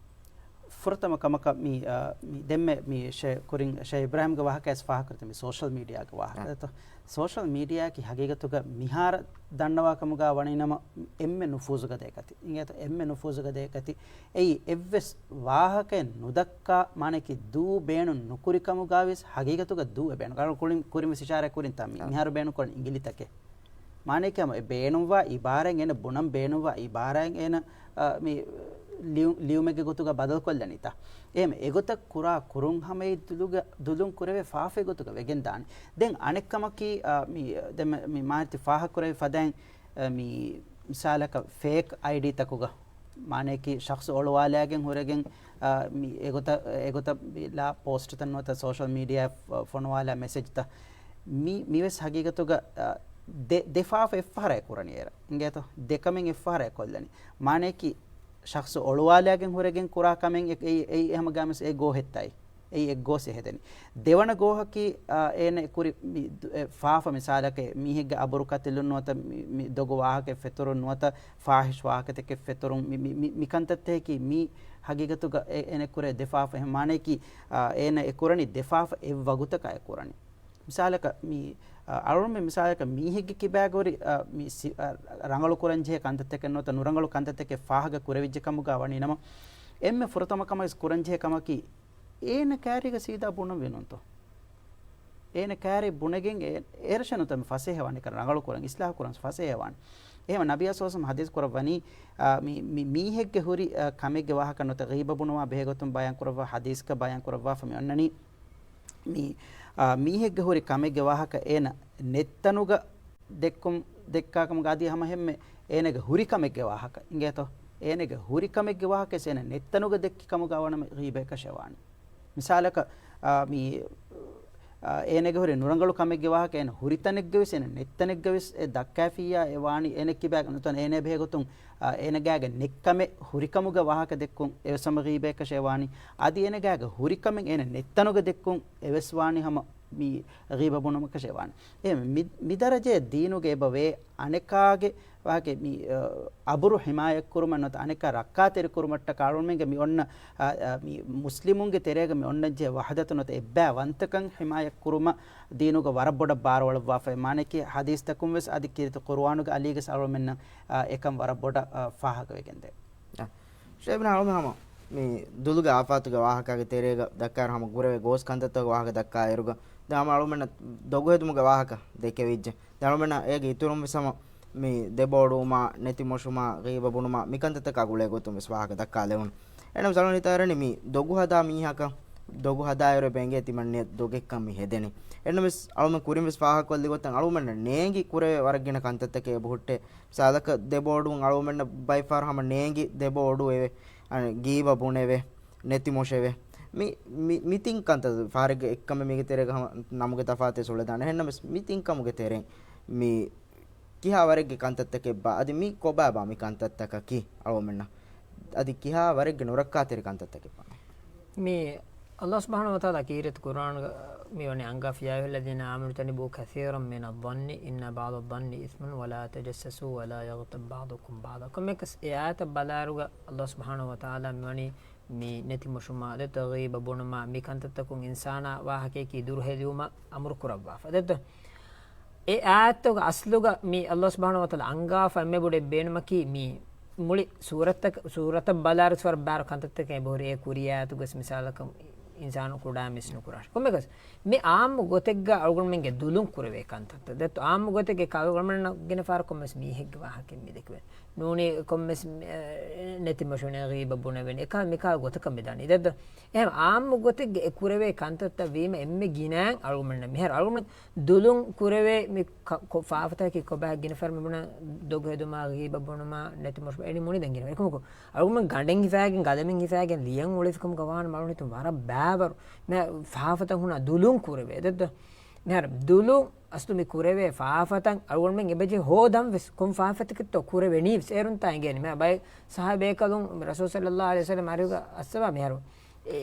ފުރަތަމަ ކަމަކަށް މި، އާ، މި ދެންމެ މި ޝޭ ކުރިން ޝޭ އިބްރާހިމްގެ ވާހަކައިސް ފާހަގަކުރިތި މި ސޯޝަލް މީޑިއާގެ ވާހަކަ. އަ. ދެތޯ؟ ސޯޝަލް މީޑިއާއަކީ ހަގީގަތުގަ މިހާރަށް ދަންނަވާކަމުގަ ވަނީނަމަ އެންމެ ނުފޫޒުގަދޭ ގަތި. އިނގޭތޯ؟ އެންމެ ނުފޫޒުގަދޭ ގަތި. އެއީ އެއްވެސް ވާހަކައެއް ނުދައްކާ، މާނައަކީ ދޫ ބޭނުން ނުކުރިކަމުގަވިޔަސް ހަގީގަތުގަ ދޫއެއް ބޭނުން. ކުރިން، ކުރިން ވެސް އިޝާރާތް ކުރިންތާ މި، އަ. މިހާރު ބޭނުން ކުރަން އިނގިލިތަކެއް. މާނައަކީ ހަމަ އެ ބޭނުންވާ އިބާރާތް އޭނަ ބުނަން ބޭނުންވާ އިބާރާތް އޭނަ، އަ، މި ލިޔު-، ލިޔުމެއްގެ ގޮތުގަ ބަދަލުކޮށްލަނީތާ. އެހެން އެގޮތަށް ކުރާ ކުރުން ހަމަ އެ ދުލުގަ-، ދުލުން ކުރެވޭ ފާފައެއް ގޮތުގަ ވެގެން ދާނެ. ދެން އަނެއްކަމަކީ، އަ، މި، ދެން މި، މި މާތި ފާހަގަކުރެވި ފަދައިން، އަ، މި މިސާލަކަށް ފޭކް އައިޑީތަކުގަ މާނައަކީ ޝަޚްޞު އޮޅުވާލައިގެން ހުރެގެން، އާ، މި އެގޮތަށް، އެގޮތަށް ލާ ޕޯސްޓްތައް ނުވަތަ ސޯޝަލް މީޑިއާ ފޮނުވާލާ މެސެޖްތައް. މި، މިވެސް ހަގީގަތުގަ، އާ، ދެ، ދެ ފާފަ އެއްފަހަރާ ކުރަނީ އޭރަށް. އިނގޭތޯ؟ ދެ ކަމެއް އެއްފަހަރާ ކޮށްލަނީ. މާނައަކީ ޝަޚްޞު އޮޅުވާލައިގެން ހުރެގެން ކުރާ ކަމެއް އެ، އެ، އެއީ ހަމަ ގާމިސް އެ ގޯހެއްތާއި. އެއީ އެއްގޯސް އެ ހެދެނީ. ދެވަނަ ގޯހަކީ، އާ، އޭނަ ކުރި މި ދު-، އެ، ފާފަ މިސާލަކަށް މީހެއްގެ އަބުރު ކަތިލުން ނުވަތަ މި، މި ދޮގު ވާހަކައެއް ފެތުރުން ނުވަތަ ފާހިޝް ވާހަކަތަކެއް ފެތުރުން މި، މި، މި، މި ކަންތައްތަކަކީ މީ ހަގީގަތުގަ އެ، އޭނަ ކުރޭ ދެ ފާފަ. އެހެން މާނައަކީ، އާ، އޭނަ އެ ކުރަނީ ދެ ފާފަ އެއް ވަގުތަކާ އެ ކުރަނީ. މިސާލަކަށް މި، އަ، އަޅުގަނޑުމެން މިސާލަކަށް މީހެއްގެ ކިބާގަ ހުރި، އަ، މި ސި-، އަ، ރަނގަޅު ކުރަންޖެހޭ ކަންތައްތަކެއް ނުވަތަ ނުރަނގަޅު ކަންތައްތަކެއް ފާހަގަ ކުރެވިއްޖެ ކަމުގަ ވަނީ ނަމަ، އެންމެ ފުރަތަމަ ކަމަށް ވެސް ކުރަންޖެހޭ ކަމަކީ، އޭނަ ކާރީގަ ސީދާ ބުނަން ވީނުންތޯ؟ އޭނަ ކާރީ ބުނެގެން އެ-، އޭރަށަށް ނުތަ މި ފަސޭހަވާނެ ކަން ރަނގަޅު ކުރަން، އިސްލާހު ކުރަން ފަސޭހަވާނެ. އެހެން ނަބިއްޔާ ޞައްލަﷲު ޢަލައިހި ވަސައްލަމަ ޙަދީޘް ކުރައްވަނީ، އާ، މި، މި މީހެއްގެ ހުރި، އާ، ކަމެއްގެ ވާހަކަ ނުވަތަ ޣީބަ ބުނުމާ ބެހޭ ގޮތުން ބަޔާން ކުރައްވާ ޙަދީޘްގަ ބަޔާން ކުރައްވާފަ މި އޮންނަނީ، މި، އާ، މީހެއްގެ ހުރި ކަމެއްގެ ވާހަކަ އޭނަ ނެތްތަނުގަ ދެއްކުން، ދެއްކާ ކަމުގަ އަދި ހަމަ ހެންމެ އޭނަގެ ހުރި ކަމެއްގެ ވާހަކަ އިނގޭތޯ؟ އޭނަގެ ހުރި ކަމެއްގެ ވާހަކަ އޭނަ ނެތްތަނުގަ ދެއްކި ކަމުގަ ވަނަމަ ޣީބައެއްކަށެއް ވާނެ. މިސާލަކަށް، އާ، މި، އާ، އޭނަގެ ހުރި ނުރަނގަޅު ކަމެއްގެ ވާހަކަ އޭނަ ހުރި ތަނެއްގަވެސް އޭނަ ނެތް ތަނެއްގަވެސް އެ ދައްކާފިއްޔާ އެ ވާނީ އޭނަ ކިބާގަ ނުތަން އޭނަ ބެހޭ ގޮތުން، އާ، އޭނަގާގެ ނެތްކަމެއް ހުރިކަމުގަ ވާހަކަ ދެއްކުން އެވެސް ހަމަ ޣީބައެއްކަށެއް ވާނީ. އަދި އޭނަގާގެ ހުރިކަމެއް އޭނަ ނެތްތަނުގަ ދެއްކުން އެވެސް ވާނީ ހަމަ މި ޣީބަ ބުނުމަކަށެއް ވާނެ. އެ މި، މި ދަރަޖައަށް ދީނުގެ އެބަ ވޭ އަނެކާގެ ވާހަކަ މި، އަ، އަބުރު ޙިމާޔަތްކުރުމަށް ނުވަތަ އަނެކާ ރައްކާތެރިކުރުމަށްޓަކާ އަޅުމެންގެ މި އޮންނަ، އަ، އަ، މި މުސްލިމުންގެ ތެރޭގަ މި އޮންނަންޖެހޭ ވަޙްދަތު ނުވަތަ އެއްބައިވަންތަކަން ޙިމާޔަތްކުރުމަށް ދީނުގަ ވަރަށް ބޮޑަށް ބާރުއަޅުއްވާފައި. މާނައަކީ ޙަދީޘްތަކުން ވެސް އަދި ކީރިތި ޤުރުއާނުގެ އަލީގެސް އަޅުމެންނަށް، އަ، އެކަން ވަރަށް ބޮޑަށް، އަ، ފާހަގަވެގެންދޭ. އަ، ޝޭޚް އަޅުމެން ހަމަ މި ދުލުގެ އާފާތުގެ ވާހަކާގެ ތެރޭގަ ދައްކާއިރު ހަމަ ގުރެވޭ ގޯސް ކަންތައްތަކުގެ ވާހަކަ ދައްކާއިރުގަ ދެން ހަމަ އަޅުމެންނަށް ދޮގުހެދުމުގެ ވާހަކަ ދެކެވިއްޖެ. ދެން އަޅުމެންނަށް އޭގެ އިތުރުން ވެސް ހަމަ މި ދެބޯޑުވުމާ، ނެތިމޮށުމާ، ޣީބަ ބުނުމާ، މިކަންތައްތަކާ ގުޅޭ ގޮތުން ވެސް ވާހަކަ ދައްކާލެވުނު. އެހެންނަމަވެސް އަޅުގަނޑު ހިތަށް އަރަނީ މި ދޮގު ހަދާ މީހަކަށް، ދޮގު ހަދާއިރު އެބަ އެނގޭ ތިމަންނަ ދޮގެއްކަން މި ހެދެނީ. އެހެންނަމަވެސް އަޅުމެން ކުރިން ވެސް ފާހަގަކޮށްލި ގޮތަށް އަޅުމެންނަށް ނޭނގި ކުރެވޭ ވަރަށް ގިނަ ކަންތައްތަކެއް އެބަހުއްޓޭ. މިސާލަކަށް ދެބޯޑުވުން އަޅުމެންނަށް ބައިފަހަރު ހަމަ ނޭނގި ދެބޯޑުވެވޭ، އަނެއް ގީބަ ބުނެވޭ، ނެތިމޮށެވޭ. މި، މި، މިތިން ކަންތައް ފަހަރެއްގެ އެއްކަމެއް މީގެ ތެރޭގަ ހަމަ ނަމުގެ ތަފާތެއް ސުޅެދާނެ. އެހެންނަމަވެސް މިތިން ކަމުގެ ތެރެއިން މި ކިހާ ވަރެއްގެ ކަންތައްތަކެއްބާ، އަދި މި ކޮބާބާ މި ކަންތައްތަކަކީ އަޅުމެންނަށް؟ އަދި ކިހާ ވަރެއްގެ ނުރައްކާތެރި ކަންތައްތަކެއްބާ؟ މި ﷲ ސުބްޙާނަހޫ ވަތަޢާލާ ކީރިތި ޤުރްއާނުގަ މިވަނީ އަންގާފަ، يا أيها الذين آمنوا اجتنبوا كثيرا من الظن إن بعض الظن إثم ولا تجسسوا ولا يغتب بعضكم بعضا. ކޮންމެއަކަސް އެ އާޔަތަށް ބަލާއިރުގަ ﷲ ސުބްޙާނަހޫ ވަތަޢާލާ މިވަނީ މި ނެތިމޮށުމާ، ދެތޯ ޣީބަ ބުނުމާ، މި ކަންތައްތަކުން އިންސާނާ ވާހަކަޔަކީ ދުރުހެލިވުމަށް އަމުރު ކުރައްވާފަ. ދެތޯ؟ އެ އާޔަތުގެ އަސްލުގަ މި ﷲ ސުބްޙާނަހޫ ވަތަޢާލާ އަންގާފަ އެންމެ ބޮޑެއް ބޭނުމަކީ މި މުޅި ސޫރަތަކަށް، ސޫރަތަށް ބަލާއިރު ވަރަށް ބާރު ކަންތައްތަކެއް އެބަހުރި. އެ ކުރި އާޔަތުގަސް މިސާލަކަށް އިންސާނު ކުޑަ މިސް ނުކުރާށި. ކޮންމެއަކަސް މި އާއްމު ގޮތެއްގަ އަޅުގަނޑުމެންގެ ދުލުން ކުރެވޭ ކަންތައްތައް. ދެތޯ އާއްމު ގޮތެއްގެ އަޅުގަނޑުމެންނަށް ގިނަ ފަހަރަކު ކޮންމެސް މީހެއްގެ ވާހަކައެއް މި ދެކެވޭ. ނޫނީ ކޮންމެސް، އެ، ނެތިމޮށުނެ ޣީބަ ބުނެވެން އެކާ މިކާ ގޮތަކަށް މިދާނީ. ދެތޯ އެހެން އާއްމު ގޮތެއްގެ އެ ކުރެވޭ ކަންތައްތައް ވީމަ އެންމެ ގިނައިން އަޅުގަނޑުމެންނަށް. މިހާރު އަޅުގަނޑުމެން ދުލުން ކުރެވޭ މި ކަ-، ކޮ-، ފާފަތަކަކީ ކޮބާ ގިނަ ފަހަރު މި ބުނާ ދޮގު ހެދުމާ، ޣީބަ ބުނުމާ، ނެތިމޮށު އެނި މުނި ދެން ގިނަ. އެކަމަކު އަޅުގަނޑުމެން ގަނޑެއް ހިފާގެން، ގަލަމެއް ހިފާގެން، ލިޔަން އުޅެފިކަމުގަ ވާނަމަ އަޅުގަނޑު ހިތުން ވަރަށް ބާވަރު މި ފާފަތައް ހުންނަ ދުލުން ކުރެވޭ. ދެތޯ މިހާރު ދުލުން އަސްލު މި ކުރެވޭ ފާފަތައް އަޅުގަނޑުމެން އެބަޖެހޭ ހޯދަން ވެސް ކޮން ފާފަތަކެއްތޯ ކުރެވެނީ ވެސް އޭރުންތާ އެނގޭނީ. މި ބައެއް ޞަޙާބީ ބޭކަލުން ރަސޫލު ޞައްލަﷲު ޢަލައިހި ވަސައްލަމް އަރިހުގަ އައްސަވާ މިހާރު އެ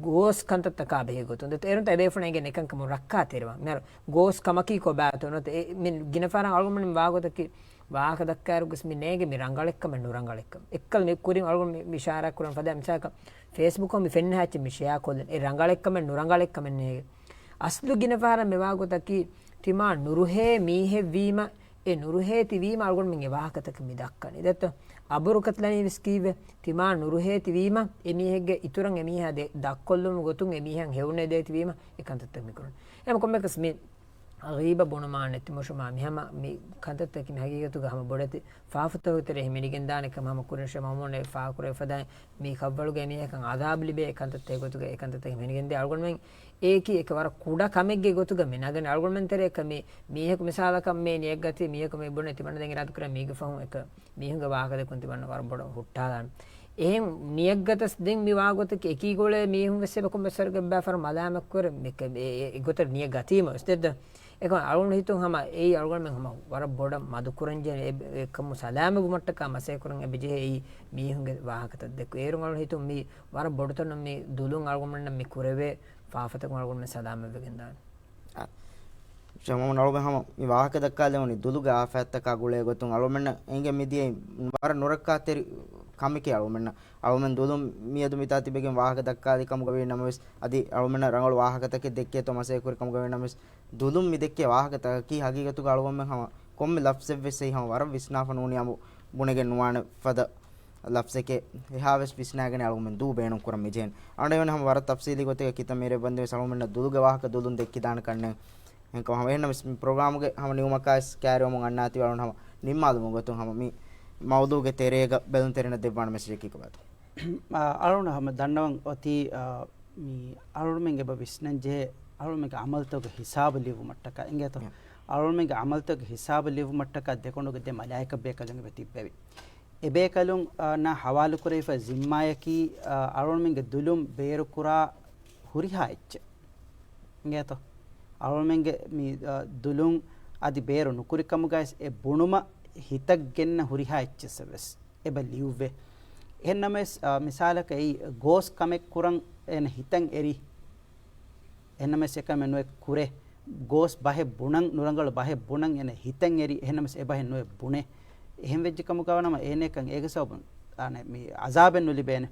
ގޯސް ކަންތައްތަކާ ބެހޭ ގޮތުން. ދެތޯ އޭރުންތައް އެބޭފުޅުން އެނގޭ ނެކަންކަމުން ރައްކާތެރިވާން. މިހާރު ގޯސް ކަމަކީ ކޮބާތޯ ނުވަތަ އެ މި ގިނަ ފަހަރަށް އަޅުގަނޑުމެން ވާގޮތަކީ ވާހަކަ ދައްކާއިރު ގޮސް މި ނޭނގެ މި ރަނގަޅެއްކަމެއް ނުރަނގަޅެއްކަމެއް. އެއްކަލަ މި ކުރިން އަޅުގަނޑު މި، މި އިޝާރާ ކުރަން ފަދަ މިސާލަކަށް ފޭސްބުކު މި ފެންނަ ހާއްޗެއް މި ޝެއާ ކޮށްލަން. އެ ރަނގަޅެއްކަމެއް ނުރަނގަޅެއްކަމެއް ނޭނގެ. އަސްލު ގިނަ ފަހަރަށް މި ވާ ގޮތަކީ ތިމާ ނުރުހޭ މީހެއްވީމަ، އެ ނުރުހޭ ތިވީމަ އަޅުގަނޑުމެން އެ ވާހަކަތަކެއް މި ދައްކަނީ. ދެއްތޯ؟ އަބުރުކަތްލަނީ ވެސް ކީއްވެ؟ ތިމާ ނުރުހޭ ތިވީމަ، އެ މީހެއްގެ އިތުރަށް އެ މީހާ ދެ، ދަށްކޮށްލުމުގެ ގޮތުން އެ މީހަށް ހެޔޮ ނުދޭ ތިވީމަ، އެ ކަންތައްތައް މި ކުރަނީ. އެހެން ކޮންމެއަކަސް މި ޣީބަ ބުނުމާ ނެތިމޮށުމާ މި ހަމަ މި ކަންތައްތަކީ މި ހަގީގަތުގަ ހަމަ ބޮޑެތި ފާފަތަކުގެ ތެރެއިން މި ނިގެންދާނެ ކަމަށް ހަމަ ކުރިން ޝޭޚް މައުމޫން އެ ފާހަގަކުރެވިފަދައިން މި ކަށްވަޅުގެ މީހަކަށް އަޒާބު ލިބޭ ކަންތައްތައް ގޮތުގަ އެ ކަންތައްތަކީ މި ނިގެންދޭ އަޅުގަނޑުމެން އޭކީ އެކެ ވަރަށް ކުޑަ ކަމެއްގެ ގޮތުގަ މި ނަގަނީ. އަޅުގަނޑުމެން ތެރޭ އެކަ މި މީހަކު މިސާލަކަށް މި ނިޔަތްގަތީ މީހަކު މި ބުނެ ތިމަންނަ ދެން އިރާދަކުރާ މީގެ ފަހުން އެކަ މީހުންގެ ވާހަކަ ދެއްކުން ތިމަންނަ ވަރަށް ބޮޑަށް ހުއްޓާލާނެ. އެހެން ނިޔަތްގަތަސް ދެން މި ވާގޮތަކީ އެކީ ގޮޅޭ މީހުން ވެސް އެބަ ކޮންމެސް ވަރަކަށް ބައި ފަހަރު މަލާމަތްކުރެ މި ކެ-، އެ-، އެ-، އެގޮތަށް ނިޔަތް ގަތީމަ ވެސް ދެއްދަ. އެކަމަ އަޅުގަނޑު ހިތުން ހަމަ އެއީ އަޅުގަނޑުމެން ހަމަ ވަރަށް ބޮޑަށް މަދުކުރަންޖެހޭ އެ-، އެކަމު ސަލާމަތްވުމަށްޓަކާ މަސައްކަތްކުރަން އެބަޖެހޭ އެއީ މީހުންގެ ވާހަކަތައް ދެއްކު. އޭރުން އަޅުގަނޑު ހިތުން މި ވަރަށް ބޮޑުތަނުން މި ދުލުން އަޅުގަނޑުމެންނަށް މި ކުރެވޭ ފާފަތަކުން އަޅުގަނޑުމެން ސަލާމަތްވެގެންދާނެ. އަ، ޝޭޚް މައުމޫން އަޅުގަނޑު ހަމަ މި ވާހަކަ ދައްކާލެވުނީ ދުލުގެ އާފާތްތަކާ ގުޅޭ ގޮތުން އަޅުގަނޑުމެންނަށް އެނގޭ މިދިޔައީ ވަރަށް ނުރައްކާތެރި ކަމެކޭ އަޅުގަނޑުމެންނަށް. އަޅުގަނޑުމެން ދުލުން މިއަދު މިތާ ތިބެގެން ވާހަކަ ދައްކާލި ކަމުގަ ވީ ނަމަވެސް، އަދި އަޅުގަނޑުމެންނަށް ރަނގަޅު ވާހަކަތަކެއް ދެއްކޭތޯ މަސައްކަތްކުރި ކަމުގަ ވީ ނަމަވެސް، ދުލުން މި ދެއްކޭ ވާހަކަތަކަކީ ހަގީގަތުގަ އަޅުގަނޑުމެން ހަމަ ކޮންމެ ލަފްޒެއްވެސް އެއީ ހަމަ ވަރަށް ވިސްނާފަ ނޫނީ އަނބު ބުނެގެން ނުވާނެ ފަދަ ލަފްޒެކޭ. އެހާވެސް ވިސްނާގެން އަޅުގަނޑުމެން ދޫ ބޭނުން ކުރަން މިޖެހެން. އަންނަ ހަމަ ވަރަށް ތަފްސީލީ ގޮތެއްގަ ކިތަންމެ އިރެއްވަންދެން ވެސް އަޅުގަނޑުމެންނަށް ދުލުގެ ވާހަކަ ދުލުން ދެއްކިދާނެ ކަންނެއް. އެހެންކަމަށް ހަމަ އެހެންނަމަވެސް މި ޕްރޮގްރާމުގެ ހަމަ ނިމުމަކާވެސް ކައިރިވަމުން އަންނާތީ އަޅުގަނޑު ހަމަ ނިންމާލުމުގެ ގޮތުން ހަމަ މި މައުޟޫގެ ތެރޭގަ ބެލުންތެރިންނަށް ދެއްވާނެ މެސެޖަކީ ކޮބާތޯ؟ އާ، އަޅުގަނޑު ހަމަ ދަންނަވަން އޮތީ، އާ، މި އަޅުގަނޑުމެން އެބަ ވިސްނަން ޖެހޭ އަޅުގަނޑުމެންގެ އަމަލުތަކުގެ ހިސާބު ލިޔުއްވުމަށްޓަކާ އިނގޭތޯ؟ އެ. އަޅުގަނޑުމެންގެ އަމަލުތަކުގެ ހިސާބު ލިޔުއްވުމަށްޓަކާ ދެކޮނޑުގެ ދެ މަލާއިކަ ބޭކަލުން އެބަ ތިއްބެވި. އެބޭކަލުން، އާ، ނާ ހަވާލުކުރެވިފަ ޒިންމާޔަކީ، އާ، އަޅުގަނޑުމެންގެ ދުލުން ބޭރުކުރާ ހުރިހާ އެއްޗެއް. އިނގޭތޯ؟ އަޅުގަނޑުމެންގެ މި، އާ، ދުލުން އަދި ބޭރު ނުކުރިކަމުގައި އެ ބުނުމަށް ހިތަށް ގެންނަ ހުރިހާ އެއްޗެއްސެއް ވެސް އެބަ ލިޔުއްވޭ. އެހެންނަމަވެސް، އާ، މިސާލަކަށް އެއީ ގޯސް ކަމެއް ކުރަން އޭނަ ހިތަށް އެރި. އެހެންނަމަވެސް އެކަމެއް ނުއެއް ކުރޭ. ގޯސް ބަހެއް ބުނަން، ނުރަނގަޅު ބަހެއް ބުނަން އޭނަ ހިތަށް އެރި. އެހެންނަމަވެސް އެ ބަހެއް ނުއެއް ބުނޭ. އެހެން ވެއްޖެ ކަމުގަ ވަނަމަ އޭނައަކަށް އޭގެ ސަބަބުން އާނެ މި އަޒާބެއް ނުލިބޭނެ.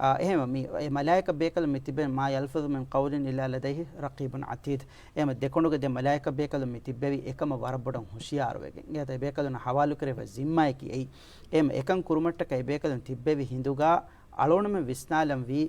އާ، އެހެން މި އެ މަލާއިކަ ބޭކަލުން މި ތިބެން، "ما يلفظ من قول إلا لديه رقيب عتيد." އެހެން ދެކޮނޑުގެ ދެ މަލާއިކަ ބޭކަލުން މި ތިއްބެވި އެކަމަށް ވަރަށް ބޮޑަށް ހުޝިޔާރުވެގެން. އެ ބޭކަލުން ހަވާލުކުރެވޭ ޒިންމާއަކީ އެއީ. އެހެން އެކަން ކުރުމަށްޓަކައި ބޭކަލުން ތިއްބެވި ހިނދުގަ އަޅުގަނޑުމެން ވިސްނާލަންވީ،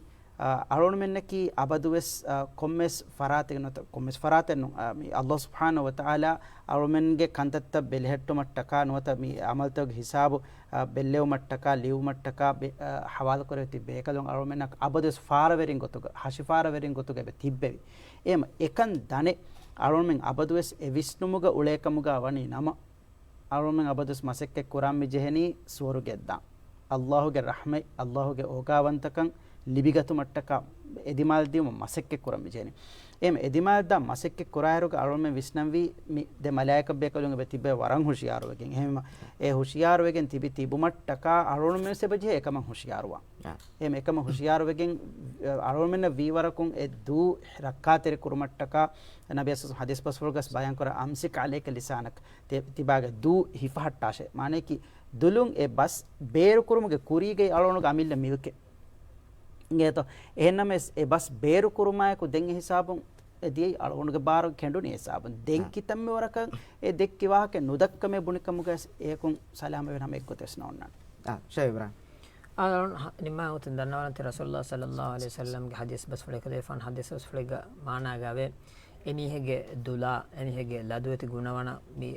އަ، އަޅުގަނޑުމެންނަކީ އަބަދުވެސް، އަ، ކޮންމެސް ފަރާތެއް ނުވަތަ، ކޮންމެސް ފަރާތެއް ނޫން، އަ، މި ﷲ ސުބްޙާނަހޫ ވަތަޢާލާ އަޅުގަނޑުމެންގެ ކަންތައްތައް ބެލެހެއްޓުމަށްޓަކާ ނުވަތަ މި އަމަލުތަކުގެ ހިސާބު، އަ، ބެއްލެވުމަށްޓަކާ ލިޔުއްވުމަށްޓަކާ ބެ-، އަ، ހަވާލުކުރެވި ތިބި ބޭކަލުން އަޅުގަނޑުމެންނަކަށް އަބަދުވެސް ފާރަވެރިން ގޮތުގަ، ހަށިފާރަވެރިން ގޮތުގަ އެބަ ތިއްބެވި. އެހެން އެކަން ދަނެ އަޅުގަނޑުމެން އަބަދުވެސް އެ ވިސްނުމުގަ އުޅޭކަމުގަ ވަނީ ނަމަ، އަޅުގަނޑުމެން އަބަދުވެސް މަސައްކަތް ކުރާން މި ޖެހެނީ ސުވަރުގެއަށް ދާން. ﷲ ގެ ރަޙްމަތް، ﷲ ގެ އޯގާވަންތަކަން ލިބިގަތުމަށްޓަކާ އެދިމާލަށް ދިޔުމަށް މަސައްކަތް ކުރަން މި ޖެހެނީ. އެހެން އެދިމާލަށް ދާން މަސައްކަތް ކުރާއިރުގަ އަޅުގަނޑުމެން ވިސްނަންވީ މި ދެ މަލާއިކަ ބޭކަލުން އެބަ ތިއްބެވި ވަރަށް ހުޝިޔާރުވެގެން. އެހެން އެ ހުޝިޔާރުވެގެން ތިބި ތިބުމަށްޓަކާ އަޅުގަނޑުމެން ވެސް އެބަ ޖެހޭ އެކަމަށް ހުޝިޔާރުވާން. އާ. އެހެން އެކަމަށް ހުޝިޔާރުވެގެން އަޅުގަނޑުމެންނަށް ވީވަރަކުން އެ ދޫ ރައްކާތެރި ކުރުމަށްޓަކާ ނަބީ ޞައްލަﷲު ޢަލައިހި ވަސައްލަމަ ޙަދީޘް ބަސްފުޅުގަސް ބަޔާންކުރާ، "أمسك عليك لسانك." ތި-، ތިބާގެ ދޫ ހިފަހައްޓާށޭ. މާނަޔަކީ، ދުލުން އެ ބަސް ބޭރުކުރުމުގެ ކުރީގައި އަޅުގަނޑުގެ އަމިއްލަ މިލްކެއް. އިނގޭތޯ؟ އެހެންނަމަވެސް އެ ބަސް ބޭރުކުރުމާއެކު ދެން އެ ހިސާބުން އެ ދިޔައީ އަޅުގަނޑުގެ ބާރު ކެނޑުނީ ހިސާބުން. ދެން އާ. ކިތަންމެ ވަރަކަށް އެ ދެއްކި ވާހަކަ ނުދައްކަމޭ ބުނިކަމުގައި އެކުން ސަލާމަތްވެން ހަމަ އެއްގޮތެއް ވެސް ނޯންނާނެ. އާ، ޝައިބް އިބްރާހިމް. އާ، އަޅުން ހަ-، ނިންމާ އޮތުން ދަންނަވާނަންތެ ރަސޫލުﷲ ޞައްލަﷲު ޢަލައިހި ވަސައްލަމްގެ ޙަދީޘް ބަސްފުޅެއް ކަލޭފާން ޙަދީޘް ބަސްފުޅެއްގަ މާނާގައިވޭ. އެމީހެއްގެ ދުލާ، އެމީހެއްގެ ލަދުވެތި ގުނަވަނަ މި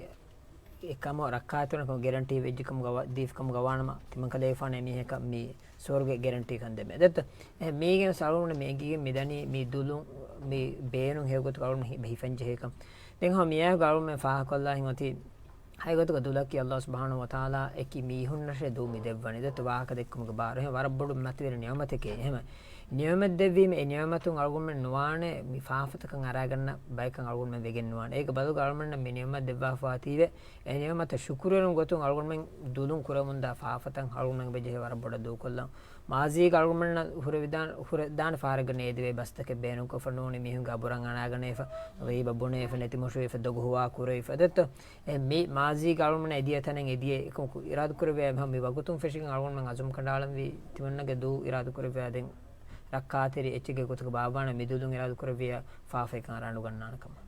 އެކަމަށް ރައްކާތެރިކަމަށް ގެރެންޓީ ވެއްޖެކަމުގަ ވަ-، ދީފިކަމުގަ ވާނަމަ، ތިމަން ކަލޭފާނަށް އެމީހަކަށް މި ސުވަރުގެ ގެރެންޓީކަން ދެމޭ. ދެއްތަ؟ އެހެން މީގެން ސަޅުން މި އެނގިގެން މިދަނީ މި ދުލުން މި ބޭނުން ހެޔޮގޮތުގަ އަޅުން ހި-، ހިފަން ޖެހޭކަން. ދެން ހަމަ މިއާއެކު އަޅުން މެ ފާހަގަކޮށްލާ ހިނގޮތީ ހަގީގަތުގަ ދުލަކީ ﷲ ސުބްޙާނަހޫ ވަތަޢާލާ އެކި މީހުންނަށޭ ދޫ މި ދެއްވަނީ. ދެއްތަ؟ ވާހަކަ ދެއްކުމުގެ ބާރު. އެހެން ވަރަށް ބޮޑު މަތިވެރި ނިޢުމަތެކޭ. އެހެން ނިޢުމަތް ދެއްވީމަ، އެ ނިޢުމަތުން އަޅުގަނޑުމެން ނުވާނެ މި ފާފަތަކަށް އަރާގަންނަ ބަޔަކަށް އަޅުގަނޑުމެން ވެގެން ނުވާނެ. އޭގެ ބަދަލުގަ އަޅުގަނޑުމެންނަށް މި ނިޢުމަތް ދެއްވާފަވާތީވެ، އެ ނިޢުމަތަށް ޝުކުރުވެރިވުން ގޮތުން އަޅުގަނޑުމެން ދުލުން ކުރަމުންދާ ފާފަތައް އަޅުގަނޑުމެން އެބަޖެހޭ ވަރަށް ބޮޑަށް ދޫކޮށްލަން. މާޒީގަ އަޅުގަނޑުމެންނަށް ހުރެވިދާން، ހުރެދާނެ ފަހަރެއްގަ ނޭދެވޭ ބަސްތަކެއް ބޭނުންކޮށްފަ ނޫނީ މީހުންގެ އަބުރަށް އަނާގަނޭފަ، ޣީބަ ބުނޭފަ، ނެތިމޮށުވެފަ، ދޮގު ހުވާ ކުރެވިފަ. ދެއްތޯ؟ އެ މި މާޒީގަ އަޅުގަނޑުމެން އެދިޔަ ތަނެއް އެދިޔަ އެކަމަކު އިރާދަކުރެއްވިޔާ މި ވަގުތުން ފެށިގެން އަޅުގަނޑުމެން އަޒުމް ކަނޑައަޅަންވީ ތިމަންނަގެ ދޫ އިރާދަކުރެއްވިޔާ ދެން ރައްކާތެރި އެއްޗެއްގެ ގޮތުގަ ބާއްވާނެ މި ދުލުން އިރާދަކުރެއްވިޔާ ފާފައެއްކަން އަރާ ނުގަންނާނެ ކަމަށް.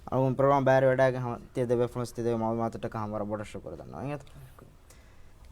އަޅުގަނޑު ޕްރޮގްރާމް ބައިވެރިވެވަޑައިގެން ހަމަ ތިޔަ ދެބޭފުޅުން ތި ދެއްވި މަޢުލޫމާތުތަކަށް ހަމަ ވަރަށް ބޮޑަށް ޝުކުރު ދަންނަވަން.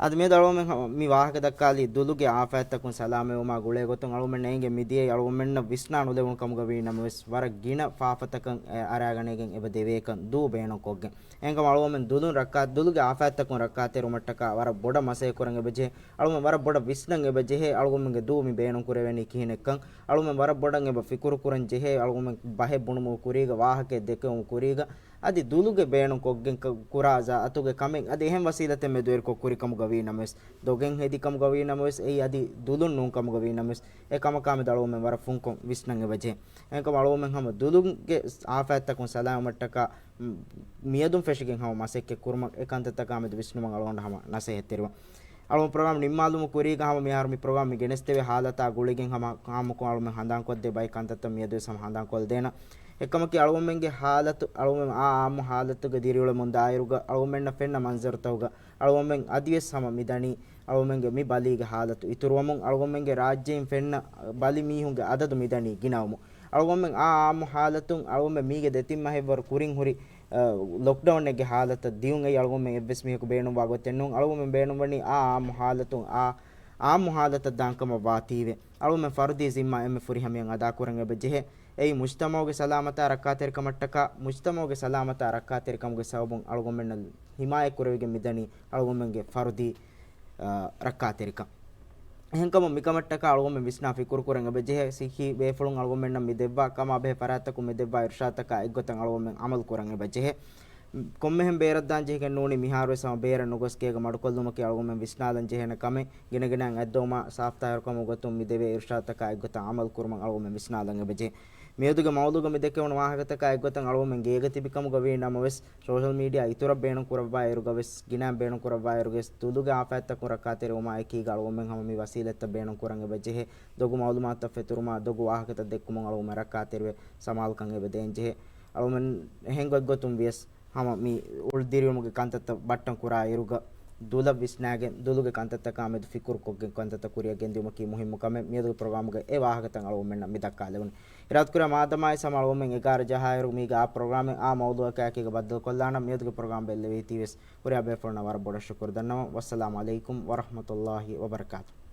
އާދެ، މިއަދު އަޅުގަނޑުމެން ހަމަ މި ވާހަކަ ދައްކާލީ ދުލުގެ އާފާތްތަކުން ސަލާމަތްވުމާ ގުޅޭ ގޮތުން އަޅުގަނޑުމެންނަށް އެނގޭ މިދިޔައީ އަޅުގަނޑުމެންނަށް ވިސްނާ ނުލެވުނު ކަމުގަ ވީ ނަމަވެސް، ވަރަށް ގިނަ ފާފަތަކަށް އެ އަރާގަނެގެން އެބަ ދެވޭކަން ދޫ ބޭނުންކޮށްގެން. އެހެންކަމުން އަޅުގަނޑުމެން ދުލުން ރައްކާ، ދުލުގެ އާފާތްތަކުން ރައްކާތެރިވުމަށްޓަކާ ވަރަށް ބޮޑަށް މަސައްކަތް ކުރަން އެބަޖެހޭ. އަޅުގަނޑުމެން ވަރަށް ބޮޑަށް ވިސްނަން އެބަޖެހޭ އަޅުގަނޑުމެންގެ ދޫ މި ބޭނުން ކުރެވެނީ ކިހިނެއްކަން. އަޅުގަނޑުމެން ވަރަށް ބޮޑަށް އެބަ ފިކުރު ކުރަން ޖެހޭ. އަޅުގަނޑުމެން ބަހެއް ބުނުމުގެ ކުރީގަ، ވާހަކައެއް ދެކެވުމުގެ ކުރީގަ، އަދި ދުލުގެ ބޭނުން ކޮށްގެން ކަ-، ކުރާ ޒާތުގެ ކަމެއް އަދި އެހެން ވަސީލަތެއް މެދުވެރިކޮށް ކުރި ކަމުގަ ވީ ނަމަވެސް، ދޮގެއް ހެދި ކަމުގަ ވީ ނަމަވެސް، އެއީ އަދި ދުލުން ނޫން ކަމުގަ ވީ ނަމަވެސް، އެ ކަމަކާ މެދު އަޅުގަނޑުމެން ވަރަށް ފުންކޮށް ވިސްނަން އެބަޖެހޭ. އެހެންކަމުން އަޅުގަނޑުމެން ހަމަ ދުލުގެ އާފާތްތަކުން ސަލާމަތްވުމަށްޓަކާ، މް، މިއަދުން ފެށިގެން ހަމަ މަސައްކަތް ކުރުމަށް އެ ކަންތައްތަކާ މެދު ވިސްނުމަށް އަޅުގަނޑު ހަމަ ނަސޭހަތްތެރިވަން. އަޅުގަނޑު ޕްރޮގްރާމް ނިންމާލުމުގެ ކުރީގަ ހަމަ މިހާރު މި ޕްރޮގްރާމް މި ގެނެސްދެވޭ ހާލަތާ ގުޅިގެން ހަމަ އާއްމުކޮށް އަޅުގަނޑުމެން ހަނދާންކޮށްދޭ ބައެއް ކަންތައްތައް މިއަދުވެސް ހަމަ ހަނދާންކޮށްދޭނަން. އެކަމަކީ އަޅުގަނޑުމެންގެ ހާލަތު، އަޅުގަނޑުމެން އާ އާއްމު ހާލަތުގެ ދިރިއުޅެމުން ދާއިރުގަ އަޅުގަނޑުމެންނަށް ފެންނަ މަންޒަރުތަކުގަ އަޅުގަނޑުމެން އަދިވެސް ހަމަ މިދަނީ އަޅުގަނޑުމެންގެ މި ބަލީގެ ހާލަތު އިތުރުވަމުން، އަޅުގަނޑުމެންގެ ރާއްޖެއިން ފެންނަ ބަލި މީހުންގެ އަދަދު މިދަނީ ގިނަވަމުން. އަޅުގަނޑުމެން އާ އާއްމު ހާލަތުން އަޅުގަނޑުމެން މީގެ ދެތިން މަހެއްވަރު ކުރިން ހުރި، އަ، ލޮކްޑައުންއެއްގެ ހާލަތަށް ދިޔުން އެއީ އަޅުގަނޑުމެން އެއްވެސް މީހަކު ބޭނުންވާ ގޮތެއް ނޫން. އަޅުގަނޑުމެން ބޭނުންވަނީ އާ އާއްމު ހާލަތުން އާ އާއްމު ހާލަތަށް ދާންކަމަށް ވާތީވެ. އަޅުގަނޑުމެން ފަރުދީ ޒިންމާ އެންމެ ފުރިހަމަޔަށް އަދާކުރަން އެބަޖެހޭ. އެއީ މުޖްތަމަޢުގެ ސަލާމަތާ ރައްކާތެރިކަމަށްޓަކާ، މުޖްތަމަޢުގެ ސަލާމަތާ ރައްކާތެރިކަމުގެ ސަބަބުން އަޅުގަނޑުމެންނަށް ހިމާޔަތް ކުރެވިގެން މިދަނީ އަޅުގަނޑުމެންގެ ފަރުދީ، އާ، ރައްކާތެރިކަން. އެހެންކަމުން މިކަމަށްޓަކާ އަޅުގަނޑުމެން ވިސްނާ ފިކުރު ކުރަން އެބަޖެހޭ. ސިއްހީ ބޭފުޅުން އަޅުގަނޑުމެންނަށް މި ދެއްވާ ކަމާ ބެހޭ ފަރާތްތަކުން މި ދެއްވާ އިރުޝާދުތަކާ އެއްގޮތަށް އަޅުގަނޑުމެން ޢަމަލު ކުރަން އެބަޖެހޭ. ކޮންމެހެން ބޭރަށް ދާން ޖެހިގެން ނޫނީ މިހާރުވެސް ހަމަ ބޭރަށް ނުގޮސް ގޭގަ މަޑުކޮށްލުމަކީ އަޅުގަނޑުމެން ވިސްނާލަން ޖެހޭނެ ކަމެއް. ގިނަގިނައިން އަތްދޮވުމާ ސާފުތާހިރުކަމުގެ ގޮތުން މި ދެވޭ އިރުޝާދުތަކާ އެއްގޮތަށް ޢަމަލު ކުރުމަށް އަޅުގަނޑުމެން ވިސްނާލަން އެބަޖެހޭ. މިއަދުގެ މައުޟޫގަ މި ދެކެވުނު ވާހަކަތަކާ އެއްގޮތަށް އަޅުގަނޑުމެން ގޭގަ ތިބި ކަމުގަ ވީ ނަމަވެސް، ސޯޝަލް މީޑިއާ އިތުރަށް ބޭނުން ކުރައްވާ އިރުގަވެސް، ގިނައިން ބޭނުން ކުރައްވާ އިރުގަވެސް، ދުލުގެ އާފާތްތަކުން ރައްކާތެރިވުމާ އެކީގަ އަޅުގަނޑުމެން ހަމަ މި ވަސީލަތްތައް ބޭނުން ކުރަން އެބަޖެހޭ. ދޮގު މައުލޫމާތުތައް ފެތުރުމާ، ދޮގު ވާހަކަތައް ދެއްކުމުން އަޅުގަނޑުމެން ރައްކާތެރިވެ ސަމާލުކަން އެބަދޭން ޖެހޭ. އަޅުގަނޑުމެން އެހެން ގޮތްގޮތުން ވިޔަސް، ހަމަ މި އުޅުދިރިއުޅުމުގެ ކަންތައްތައް ބައްޓަން ކުރާ އިރުގަ، ދުލަށް ވިސްނާގެން، ދުލުގެ ކަންތައްތަކާ މެދު ފިކުރުކޮށްގެން ކަންތައްތައް ކުރިއަށް ގެންދިއުމަކީ މުހިއްމު ކަމެއް. މިއަދުގެ ޕްރޮގްރާމުގަ އެ ވާހަކަތައް އަޅުގަނޑުމެންނަށް މި ދައްކާލެވުނީ. އިރާދަކުރާ މާދަމާއި ސަމަ އަޅުގަނޑުމެން އެގާރަ ޖަހާއިރު މީގަ އާ ޕްރޮގްރާމެއް އާ މައުޟޫއަކާއެކީގަ ބައްދަލުކޮށްލާނަން. މިއަދުގެ ޕްރޮގްރާމް ބެއްލެވޭތީވެސް ހުރިހާ ބޭފުޅުންނަށް ވަރަށް ބޮޑަށް ޝުކުރު ދަންނަވަން. ވައްސަލާމު ޢަލައިކުމް ވަރަޙްމަތުﷲި ވަބަރަކާތުހު.